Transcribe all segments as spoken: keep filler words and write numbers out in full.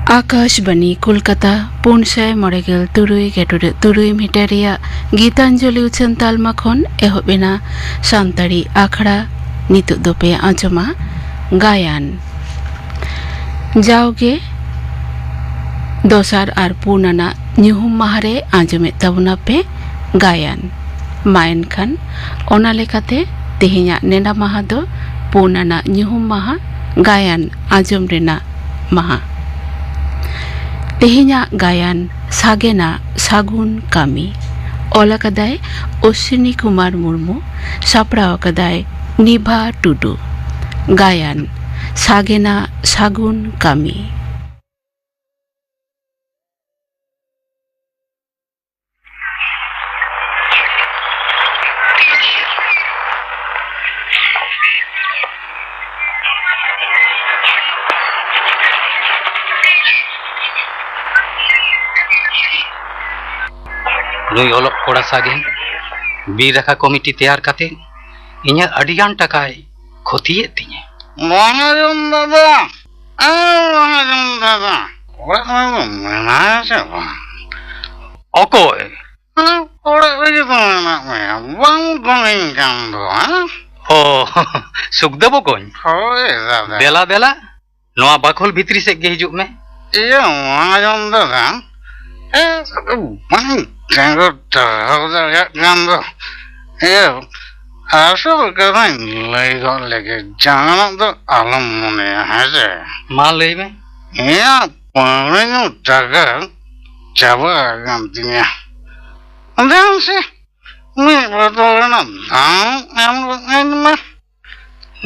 ᱟᱠᱟᱥᱵᱟᱱᱤ ᱠᱳᱞᱠᱟᱛᱟ, ᱯᱩᱱ ᱥᱟᱭ ᱢᱚᱬᱮ ᱜᱮᱞ ᱛᱩᱨᱩᱭ ᱜᱮᱴᱩᱰᱟᱹᱜ ᱛᱩᱨᱩᱭ ᱢᱤᱴᱟᱨ ᱨᱮᱭᱟᱜ ᱜᱤᱛᱟᱧᱡᱚᱞᱤ ᱩᱪᱷᱟᱹᱱ ᱛᱟᱞᱢᱟ ᱠᱷᱚᱱ ᱮᱦᱚᱵ ᱮᱱᱟ ᱥᱟᱱᱛᱟᱲᱤ ᱟᱠᱷᱲᱟ᱾ ᱱᱤᱛᱚᱜ ᱫᱚᱯᱮ ᱟᱸᱡᱚᱢᱟ ᱜᱟᱭᱟᱱ᱾ ᱡᱟᱣᱜᱮ ᱫᱚᱥᱟᱨ ᱟᱨ ᱯᱩᱱ ᱟᱱᱟᱜ ᱧᱩᱦᱩᱢ ᱢᱟᱦᱟ ᱨᱮ ᱟᱸᱡᱚᱢᱮᱫ ᱛᱟᱵᱚᱱᱟ ᱯᱮ ᱜᱟᱭᱟᱱ᱾ ᱢᱟ ᱮᱱᱠᱷᱟᱱ, ᱚᱱᱟ ᱞᱮᱠᱟᱛᱮ ᱛᱮᱦᱮᱧᱟᱜ ᱱᱮᱰᱟ ᱢᱟᱦᱟ ᱫᱚ ᱯᱩᱱ ᱟᱱᱟᱜ ᱧᱩᱦᱩᱢ ᱢᱟᱦᱟ, ᱜᱟᱭᱟᱱ ᱟᱸᱡᱚᱢ ᱨᱮᱱᱟᱜ ᱢᱟᱦᱟ᱾ ᱛᱮᱦᱮᱧᱟᱜ ᱜᱟᱭᱟᱱ ᱥᱟᱜᱮᱱᱟ ᱥᱟᱹᱜᱩᱱ ᱠᱟᱹᱢᱤ᱾ ᱚᱞ ᱟᱠᱟᱫᱟᱭ ᱚᱥᱣᱤᱱᱤ ᱠᱩᱢᱟᱨ ᱢᱩᱨᱢᱩ, ᱥᱟᱯᱲᱟᱣ ᱟᱠᱟᱫᱟᱭ ᱱᱤᱵᱷᱟ ᱴᱩᱰᱩ᱾ ᱜᱟᱭᱟᱱ ᱥᱟᱜᱮᱱᱟ ᱥᱟᱹᱜᱩᱱ ᱠᱟᱹᱢᱤ᱾ ᱱᱩᱭ ᱚᱞᱚᱜ ᱠᱚᱲᱟ ᱥᱟᱜᱮᱱ ᱵᱤᱨ ᱨᱟᱠᱷᱟ ᱠᱚᱢᱤᱴᱤ ᱛᱮᱭᱟᱨ ᱠᱟᱛᱮ ᱤᱧᱟᱹᱜ ᱟᱹᱰᱤᱜᱟᱱ ᱴᱟᱠᱟᱭ ᱠᱷᱚᱛᱤᱭᱮᱫ ᱛᱤᱧᱟᱹ᱾ ᱢᱚᱦᱟᱡᱚᱱ ᱫᱟᱫᱟ, ᱮ ᱢᱚᱦᱟᱡᱚᱱ ᱫᱟᱫᱟ, ᱚᱲᱟᱜ ᱨᱮᱫᱚ ᱢᱮᱱᱟᱭᱟ ᱥᱮ ᱵᱟᱝ? ᱚᱠᱚᱭ? ᱦᱮᱸ, ᱚᱲᱟᱜ ᱨᱮᱜᱮ ᱛᱚ ᱢᱮᱱᱟᱜ ᱢᱮᱭᱟ, ᱵᱟᱢ ᱯᱷᱳᱱᱤᱧ ᱠᱟᱱ ᱫᱚ, ᱦᱮᱸ? ᱚ, ᱥᱩᱠᱫᱮᱵ ᱵᱚᱠᱚᱧ᱾ ᱦᱳᱭ ᱫᱟᱫᱟ᱾ ᱫᱮᱞᱟ, ᱫᱮᱞᱟ, ᱱᱚᱣᱟ ᱵᱟᱠᱷᱳᱞ ᱵᱷᱤᱛᱨᱤ ᱥᱮᱫ ᱜᱮ ᱦᱤᱡᱩᱜ ᱢᱮ᱾ ᱤᱭᱟᱹ, ᱢᱚᱦᱟᱡᱚᱱ ᱫᱟᱫᱟ, ᱮ, ᱵᱟᱝ ᱛᱤᱸᱜᱩ ᱴᱟᱨᱦᱟᱣ ᱫᱟᱲᱮᱭᱟᱜ ᱠᱟᱱ ᱫᱚ᱾ ᱤᱭᱟᱹ, ᱟᱥᱚᱞ ᱠᱟᱛᱷᱟᱧ ᱞᱟᱹᱭ ᱜᱚᱫ ᱞᱮᱜᱮ, ᱡᱟᱦᱟᱱᱟᱜ ᱫᱚ ᱟᱞᱚᱢ ᱢᱚᱱᱮᱭᱟ, ᱦᱮᱸ ᱥᱮ? ᱢᱟ ᱞᱟᱹᱭ ᱢᱮ᱾ ᱤᱧᱟᱹᱜ ᱯᱟᱹᱣᱨᱟᱹ ᱧᱩ ᱴᱟᱠᱟ ᱪᱟᱵᱟ ᱟᱠᱟᱱ ᱛᱤᱧᱟ᱾ ᱫᱮᱱ ᱥᱮ, ᱢᱤᱫ ᱵᱳᱛᱚᱞ ᱨᱮᱱᱟᱜ ᱫᱟᱢ ᱮᱢ ᱜᱚᱫ ᱟᱹᱧ ᱢᱮ᱾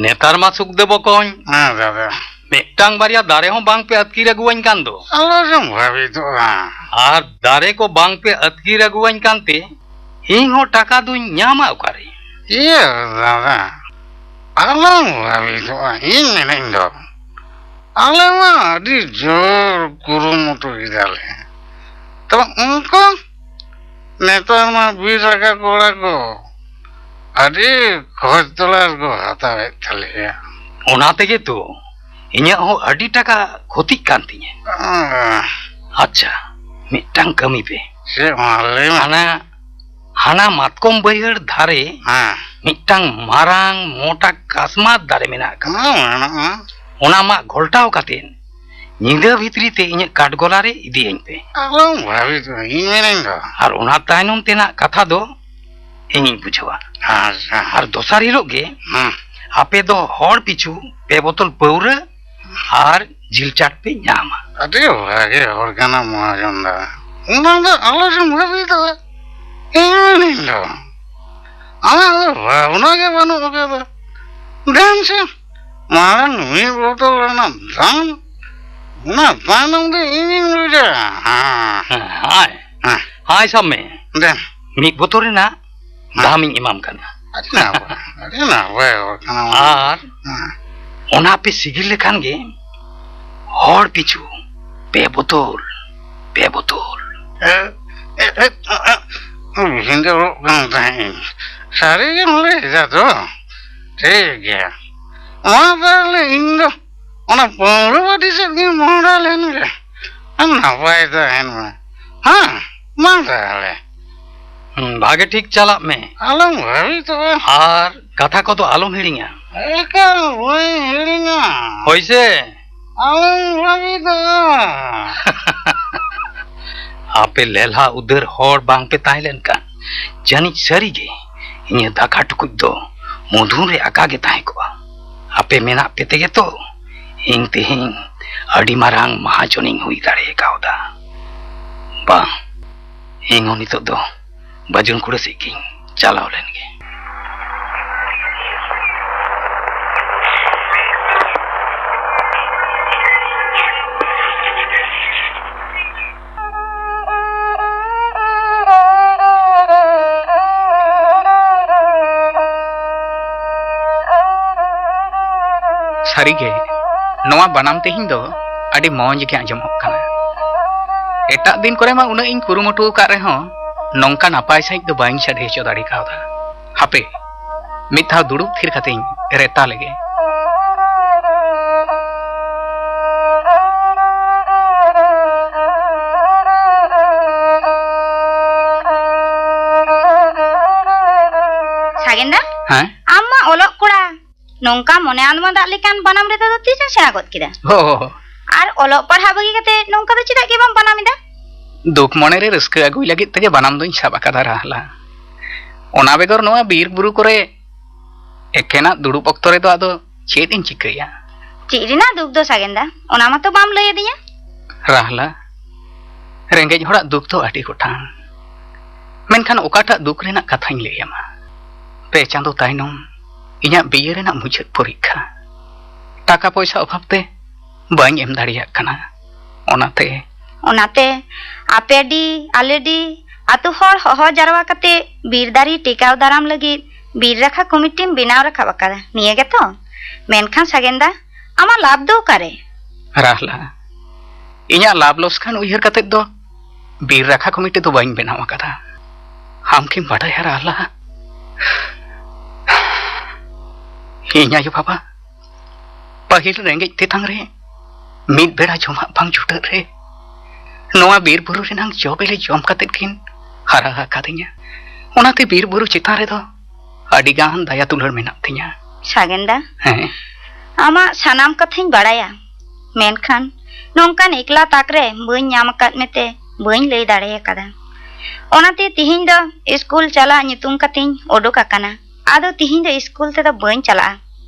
ᱱᱮᱛᱟᱨ ᱢᱟ ᱥᱩᱠᱫᱮᱵ ᱵᱚᱠᱚᱧ, ᱦᱮᱸ ᱫᱟᱫᱟ᱾ ᱢᱤᱫᱴᱟᱝ ᱵᱟᱨᱭᱟ ᱫᱟᱨᱮ ᱦᱚᱸ ᱵᱟᱝ ᱯᱮ ᱟᱹᱛᱠᱤᱨ ᱟᱹᱜᱩᱣᱟᱹᱧ ᱠᱟᱱ ᱫᱚ᱾ ᱟᱞᱚ ᱡᱚᱢ ᱵᱷᱟᱵᱤᱛᱚᱜᱼᱟ᱾ ᱟᱨ ᱫᱟᱨᱮ ᱠᱚ ᱵᱟᱝ ᱯᱮ ᱟᱹᱛᱠᱤᱨ ᱟᱹᱜᱩᱣᱟᱹᱧ ᱠᱟᱱᱛᱮ ᱤᱧ ᱦᱚᱸ ᱴᱟᱠᱟ ᱫᱩᱧ ᱧᱟᱢᱟ ᱚᱠᱟᱨᱮ? ᱤᱭᱟᱹ ᱫᱟᱫᱟ, ᱟᱞᱚᱢ ᱵᱷᱟᱵᱤᱛᱚᱜᱼᱟ, ᱤᱧ ᱢᱮᱱᱟᱹᱧ ᱫᱚ᱾ ᱟᱞᱮ ᱢᱟ ᱟᱹᱰᱤ ᱡᱳᱨ ᱠᱩᱨᱩᱢᱩᱴᱩ ᱠᱮᱫᱟᱞᱮ᱾ ᱛᱚ ᱩᱱᱠᱩ ᱱᱮᱛᱟᱨ ᱢᱟ ᱵᱤᱨ ᱨᱟᱠᱷᱟ ᱠᱚᱲᱟ ᱠᱚ ᱟᱹᱰᱤ ᱠᱷᱚᱡᱽ ᱛᱚᱞᱟᱥ ᱠᱚ ᱦᱟᱛᱟᱣᱮᱫ ᱛᱟᱞᱮᱭᱟ᱾ ᱚᱱᱟ ᱛᱮᱜᱮ ᱛᱚ ᱤᱧᱟᱹᱜ ᱦᱚᱸ ᱟᱹᱰᱤ ᱴᱟᱠᱟ ᱠᱷᱚᱛᱤᱜ ᱠᱟᱱ ᱛᱤᱧᱟᱹ᱾ ᱟᱪᱪᱷᱟ, ᱢᱤᱫᱴᱟᱝ ᱠᱟᱹᱢᱤ ᱯᱮ᱾ ᱪᱮᱫ ᱢᱟ ᱞᱟᱹᱭ ᱢᱮ᱾ ᱦᱟᱱᱟ, ᱦᱟᱱᱟ ᱢᱟᱛᱠᱚᱢ ᱵᱟᱹᱭᱦᱟᱹᱲ ᱫᱷᱟᱨᱮ ᱦᱮᱸ᱾ ᱢᱤᱫᱴᱟᱝ ᱢᱟᱨᱟᱝ ᱢᱚᱴᱟ ᱠᱟᱥᱢᱟᱛ ᱫᱟᱨᱮ ᱢᱮᱱᱟᱜ ᱟᱠᱟᱫᱟ᱾ ᱦᱮᱸ, ᱢᱮᱱᱟᱜᱼᱟ᱾ ᱚᱱᱟ ᱢᱟᱜ ᱜᱷᱚᱞᱴᱟᱣ ᱠᱟᱛᱮ ᱧᱤᱫᱟᱹ ᱵᱷᱤᱛᱨᱤ ᱛᱮ ᱤᱧᱟᱹᱜ ᱠᱟᱴᱜᱚᱞᱟ ᱨᱮ ᱤᱫᱤᱭᱟᱹᱧ ᱯᱮ᱾ ᱟᱞᱚᱢ ᱵᱷᱟᱵᱤᱛᱚᱜᱼᱟ, ᱤᱧ ᱢᱮᱱᱟᱹᱧ ᱫᱚ᱾ ᱟᱨ ᱚᱱᱟ ᱛᱟᱭᱱᱚᱢ ᱛᱮᱱᱟᱜ ᱠᱟᱛᱷᱟ ᱫᱚ ᱤᱧᱤᱧ ᱵᱩᱡᱷᱟᱹᱣᱟ᱾ ᱟᱪᱪᱷᱟ᱾ ᱟᱨ ᱫᱚᱥᱟᱨ ᱦᱤᱞᱳᱜ ᱜᱮ ᱦᱮᱸ᱾ ᱟᱯᱮ ᱫᱚ ᱦᱚᱲ ᱯᱤᱪᱷᱩ ᱯᱮ ᱵᱳᱛᱚᱞ ᱯᱟᱹᱣᱨᱟᱹ ᱟᱨ ᱡᱤᱞ ᱪᱟᱴ ᱯᱮ ᱧᱟᱢᱟ᱾ ᱟᱹᱰᱤ ᱵᱷᱟᱜᱮ ᱦᱚᱲ ᱠᱟᱱᱟ ᱢᱚᱦᱟᱡᱚᱱ ᱫᱟ᱾ ᱚᱱᱟ ᱫᱚ ᱟᱞᱚ ᱡᱚᱢ ᱵᱷᱟᱵᱤᱛᱚᱜᱼᱟ, ᱤᱧ ᱢᱮᱱᱟᱹᱧ ᱫᱚ᱾ ᱟᱢᱟᱜ ᱫᱚ ᱵᱷᱟᱵᱽᱱᱟ ᱜᱮ ᱵᱟᱹᱱᱩᱜ ᱟᱠᱟᱫᱟ᱾ ᱫᱮᱱ ᱥᱮ, ᱢᱟᱲᱟᱝ ᱢᱤᱫ ᱵᱳᱛᱚᱞ ᱨᱮᱱᱟᱜ ᱫᱟᱢ, ᱚᱱᱟ ᱛᱟᱭᱱᱚᱢ ᱫᱚ ᱤᱧᱤᱧ ᱵᱩᱡᱟ᱾ ᱦᱮᱸ᱾ ᱦᱮᱸ, ᱦᱟᱭ᱾ ᱦᱮᱸ᱾ ᱦᱟᱭ, ᱥᱟᱵ ᱢᱮ᱾ ᱫᱮᱱ᱾ ᱢᱤᱫ ᱵᱳᱛᱚᱞ ᱨᱮᱱᱟᱜ ᱦᱮᱸ᱾ ᱫᱟᱢ ᱤᱧ ᱮᱢᱟᱢ ᱠᱟᱱᱟ᱾ ᱟᱹᱰᱤ ᱱᱟᱯᱟᱭ, ᱟᱹᱰᱤ ᱱᱟᱯᱟᱭ ᱦᱚᱲ ᱠᱟᱱᱟ᱾ ᱟᱨ ᱦᱮᱸ᱾ ᱚᱱᱟ ᱯᱮ ᱥᱤᱜᱤᱞ ᱞᱮᱠᱷᱟᱱ ᱜᱮ ᱦᱚᱲ ᱯᱤᱪᱷᱩ ᱯᱮ ᱵᱳᱛᱚᱞ, ᱯᱮ ᱵᱳᱛᱚᱞ᱾ ᱮ, ᱮ, ᱮ, ᱮ, ᱵᱷᱤᱸᱫᱟᱹᱲᱚᱜ ᱠᱟᱱ ᱛᱟᱦᱮᱸᱫ ᱤᱧ᱾ ᱥᱟᱹᱨᱤ ᱜᱮᱢ ᱞᱟᱹᱭ ᱮᱫᱟ ᱛᱚ? ᱴᱷᱤᱠ ᱜᱮᱭᱟ᱾ ᱢᱟ ᱛᱟᱦᱞᱮ ᱤᱧ ᱫᱚ ᱚᱱᱟ ᱯᱟᱹᱣᱨᱟᱹ ᱵᱟᱹᱴᱤ ᱥᱮᱫ ᱜᱤᱧ ᱢᱚᱦᱰᱟ ᱞᱮᱱ ᱜᱮ᱾ ᱟᱨ ᱱᱟᱯᱟᱭ ᱛᱟᱦᱮᱱ ᱢᱮ᱾ ᱦᱮᱸ, ᱢᱟ ᱛᱟᱦᱞᱮ᱾ ᱦᱩᱸ, ᱵᱷᱟᱜᱮ ᱴᱷᱤᱠ ᱪᱟᱞᱟᱜ ᱢᱮ᱾ ᱟᱞᱚᱢ ᱵᱷᱟᱵᱤᱛᱚᱜᱼᱟ᱾ ᱟᱨ ᱠᱟᱛᱷᱟ ᱠᱚᱫᱚ ᱟᱞᱚᱢ ᱦᱤᱲᱤᱧᱟ᱾ ᱮᱠᱟᱞ ᱵᱟᱹᱧ ᱦᱤᱲᱤᱧᱟ᱾ ᱦᱳᱭ ᱥᱮ? ᱟᱞᱚᱢ ᱵᱷᱟᱵᱤᱛᱚᱜᱼᱟ᱾ ᱟᱯᱮ ᱞᱮᱞᱦᱟ ᱩᱫᱟᱹᱨ ᱦᱚᱲ ᱵᱟᱝ ᱯᱮ ᱛᱟᱦᱮᱸ ᱞᱮᱱᱠᱷᱟᱱ ᱡᱟᱹᱱᱤᱡ ᱥᱟᱹᱨᱤ ᱜᱮ ᱤᱧᱟᱹᱜ ᱫᱟᱠᱟ ᱴᱩᱠᱩᱡ ᱫᱚ ᱢᱩᱫᱷᱩᱱ ᱨᱮ ᱟᱠᱟ ᱜᱮ ᱛᱟᱦᱮᱸ ᱠᱚᱜᱼᱟ᱾ ᱟᱯᱮ ᱢᱮᱱᱟᱜ ᱯᱮ ᱛᱮᱜᱮ ᱛᱚ ᱤᱧ ᱛᱮᱦᱮᱧ ᱟᱹᱰᱤ ᱢᱟᱨᱟᱝ ᱢᱟᱦᱟᱡᱚᱱᱤᱧ ᱦᱩᱭ ᱫᱟᱲᱮ ᱠᱟᱣᱫᱟ᱾ ᱵᱟᱝ, ᱤᱧ ᱦᱚᱸ ᱱᱤᱛᱚᱜ ᱫᱚ ᱵᱟᱹᱡᱩᱱ ᱠᱩᱲᱟᱹ ᱥᱮᱫ ᱜᱤᱧ ᱪᱟᱞᱟᱣ ᱞᱮᱱ ᱜᱮ᱾ ᱥᱟᱹᱨᱤᱜᱮ, ᱱᱚᱣᱟ ᱵᱟᱱᱟᱢ ᱛᱮᱦᱮᱧ ᱫᱚ ᱟᱹᱰᱤ ᱢᱚᱸᱡᱽ ᱜᱮ ᱟᱸᱡᱚᱢᱚᱜ ᱠᱟᱱᱟ᱾ ᱮᱴᱟᱜ ᱫᱤᱱ ᱠᱚᱨᱮ ᱢᱟ ᱩᱱᱟᱹᱜ ᱤᱧ ᱠᱩᱨᱩᱢᱩᱴᱩ ᱟᱠᱟᱫ ᱨᱮᱦᱚᱸ, ᱱᱚᱝᱠᱟ ᱱᱟᱯᱟᱭ ᱥᱟᱺᱦᱤᱡ ᱫᱚ ᱵᱟᱹᱧ ᱥᱟᱰᱮ ᱦᱚᱪᱚ ᱫᱟᱲᱮ ᱠᱟᱣᱫᱟ᱾ ᱦᱟᱯᱮ, ᱢᱤᱫ ᱫᱷᱟᱣ ᱫᱩᱲᱩᱵ ᱛᱷᱤᱨ ᱠᱟᱛᱮᱧ ᱨᱮᱛᱟ ᱞᱮᱜᱮ᱾ ᱦᱮᱸ? ᱟᱢ ᱢᱟ ᱚᱞᱚᱜ ᱠᱚᱲᱟ, ᱱᱚᱝᱠᱟ ᱢᱚᱱᱮ ᱟᱸᱫᱽᱢᱟᱫᱟᱜ ᱞᱮᱠᱟᱱ ᱵᱟᱱᱟᱢ ᱨᱮᱫᱚ ᱫᱚ ᱛᱤᱥᱮᱢ ᱥᱮᱬᱟ ᱜᱚᱫ ᱠᱮᱫᱟ? ᱚ᱾ ᱟᱨ ᱚᱞᱚᱜ ᱯᱟᱲᱦᱟᱣ ᱵᱟᱹᱜᱤ ᱠᱟᱛᱮ ᱱᱚᱝᱠᱟ ᱫᱚ ᱪᱮᱫᱟᱜ ᱜᱮ ᱵᱟᱢ ᱵᱟᱱᱟᱢ ᱮᱫᱟ? ᱫᱩᱠ ᱢᱚᱱᱮ ᱨᱮ ᱨᱟᱹᱥᱠᱟᱹ ᱟᱹᱜᱩᱭ ᱞᱟᱹᱜᱤᱫ ᱛᱮᱜᱮ ᱵᱟᱱᱟᱢ ᱫᱚᱧ ᱥᱟᱵ ᱟᱠᱟᱫᱟ, ᱨᱟᱦᱞᱟ᱾ ᱚᱱᱟ ᱵᱮᱜᱚᱨ ᱱᱚᱣᱟ ᱵᱤᱨ ᱵᱩᱨᱩ ᱠᱚᱨᱮ ᱮᱠᱮᱱᱟᱜ ᱫᱩᱲᱩᱵ ᱚᱠᱛᱚ ᱨᱮᱫᱚ ᱟᱫᱚ ᱪᱮᱫ ᱤᱧ ᱪᱤᱠᱟᱹᱭᱟ? ᱪᱮᱫ ᱨᱮᱱᱟᱜ ᱫᱩᱠ ᱫᱚ, ᱥᱟᱜᱮᱱ ᱫᱟ? ᱚᱱᱟ ᱢᱟᱛᱚ ᱵᱟᱢ ᱞᱟᱹᱭ ᱟᱹᱫᱤᱧᱟ᱾ ᱨᱟᱦᱞᱟ, ᱨᱮᱸᱜᱮᱡ ᱦᱚᱲᱟᱜ ᱫᱩᱠ ᱫᱚ ᱟᱹᱰᱤ ᱜᱚᱴᱟᱝ, ᱢᱮᱱᱠᱷᱟᱱ ᱚᱠᱟᱴᱟᱜ ᱫᱩᱠ ᱨᱮᱱᱟᱜ ᱠᱟᱛᱷᱟᱧ ᱞᱟᱹᱭ ᱟᱢᱟ? ᱯᱮ ᱪᱟᱸᱫᱚ ᱛᱟᱭᱱᱚᱢ ᱤᱧᱟᱹᱜ ᱵᱤᱭᱮ ᱨᱮᱱᱟᱜ ᱢᱩᱪᱟᱹᱫ ᱯᱚᱨᱤᱠᱠᱷᱟ᱾ ᱴᱟᱠᱟ ᱯᱚᱭᱥᱟ ᱚᱵᱷᱟᱵ ᱛᱮ ᱵᱟᱹᱧ ᱮᱢ ᱫᱟᱲᱮᱭᱟᱜ ᱠᱟᱱᱟ᱾ ᱚᱱᱟᱛᱮ ᱚᱱᱟᱛᱮ ᱟᱯᱮ ᱰᱤ, ᱟᱞᱮ ᱰᱤ, ᱟᱛᱳ ᱦᱚᱲ ᱦᱚᱦᱚ ᱡᱟᱨᱣᱟ ᱠᱟᱛᱮ ᱵᱤᱨ ᱫᱟᱨᱮ ᱴᱮᱠᱟᱣ ᱫᱟᱨᱟᱢ ᱞᱟᱹᱜᱤᱫ ᱵᱤᱨ ᱨᱟᱠᱷᱟ ᱠᱚᱢᱤᱴᱤᱢ ᱵᱮᱱᱟᱣ ᱨᱟᱠᱟᱵ ᱟᱠᱟᱫᱟ, ᱱᱤᱭᱟᱹ ᱜᱮᱛᱚ? ᱢᱮᱱᱠᱷᱟᱱ ᱥᱟᱜᱮᱱ ᱫᱟ, ᱟᱢᱟᱜ ᱞᱟᱵᱷ ᱫᱚ ᱚᱠᱟᱨᱮ? ᱨᱟᱦᱞᱟ, ᱤᱧᱟᱹᱜ ᱞᱟᱵᱷ ᱞᱚᱥᱠᱟᱱ ᱩᱭᱦᱟᱹᱨ ᱠᱟᱛᱮ ᱫᱚ ᱵᱤᱨ ᱨᱟᱠᱷᱟ ᱠᱚᱢᱤᱴᱤ ᱫᱚ ᱵᱟᱹᱧ ᱵᱮᱱᱟᱣ ᱟᱠᱟᱫᱟ᱾ ᱟᱢ ᱠᱤᱢ ᱵᱟᱰᱟᱭᱟ ᱨᱟᱦᱞᱟ, ᱤᱧ ᱟᱭᱳ ᱵᱟᱵᱟ ᱯᱟᱹᱦᱤᱞ ᱨᱮᱸᱜᱮᱡ ᱛᱮᱛᱟᱝ ᱨᱮ ᱢᱤᱫ ᱵᱮᱲᱟ ᱡᱚᱢᱟᱜ ᱵᱟᱝ ᱡᱩᱴᱟᱹᱜ ᱨᱮ ᱱᱚᱣᱟ ᱵᱤᱨ ᱵᱩᱨᱩ ᱨᱮᱱᱟᱝ ᱡᱚ ᱵᱤᱞᱤ ᱡᱚᱢ ᱠᱟᱛᱮ ᱠᱤᱱ ᱦᱟᱨᱟ ᱟᱠᱟᱫᱤᱧᱟ᱾ ᱚᱱᱟᱛᱮ ᱵᱤᱨ ᱵᱩᱨᱩ ᱪᱮᱛᱟᱱ ᱨᱮᱫᱚ ᱟᱹᱰᱤ ᱜᱟᱱ ᱫᱟᱭᱟ ᱫᱩᱞᱟᱹᱲ ᱢᱮᱱᱟᱜ ᱛᱤᱧᱟ᱾ ᱥᱟᱜᱮᱱ ᱫᱟ, ᱦᱮᱸ᱾ ᱟᱢᱟᱜ ᱥᱟᱱᱟᱢ ᱠᱟᱛᱷᱟᱧ ᱵᱟᱲᱟᱭᱟ, ᱢᱮᱱᱠᱷᱟᱱ ᱱᱚᱝᱠᱟᱱ ᱮᱠᱞᱟ ᱛᱟᱠ ᱨᱮ ᱵᱟᱹᱧ ᱧᱟᱢ ᱟᱠᱟᱫ ᱢᱮᱛᱮ ᱵᱟᱹᱧ ᱞᱟᱹᱭ ᱫᱟᱲᱮ ᱟᱠᱟᱫᱟ᱾ ᱚᱱᱟᱛᱮ ᱛᱤᱦᱤᱧ ᱫᱚ ᱤᱥᱠᱩᱞ ᱪᱟᱞᱟᱜ ᱧᱩᱛᱩᱢ ᱠᱟᱛᱮᱧ ᱩᱰᱩᱠ ᱟᱠᱟᱱᱟ᱾ ᱟᱫᱚ ᱛᱤᱦᱤᱧ ᱫᱚ ᱤᱥᱠᱩᱞ ᱛᱮᱫᱚ ᱵᱟᱹᱧ ᱪᱟᱞᱟᱜᱼᱟ᱾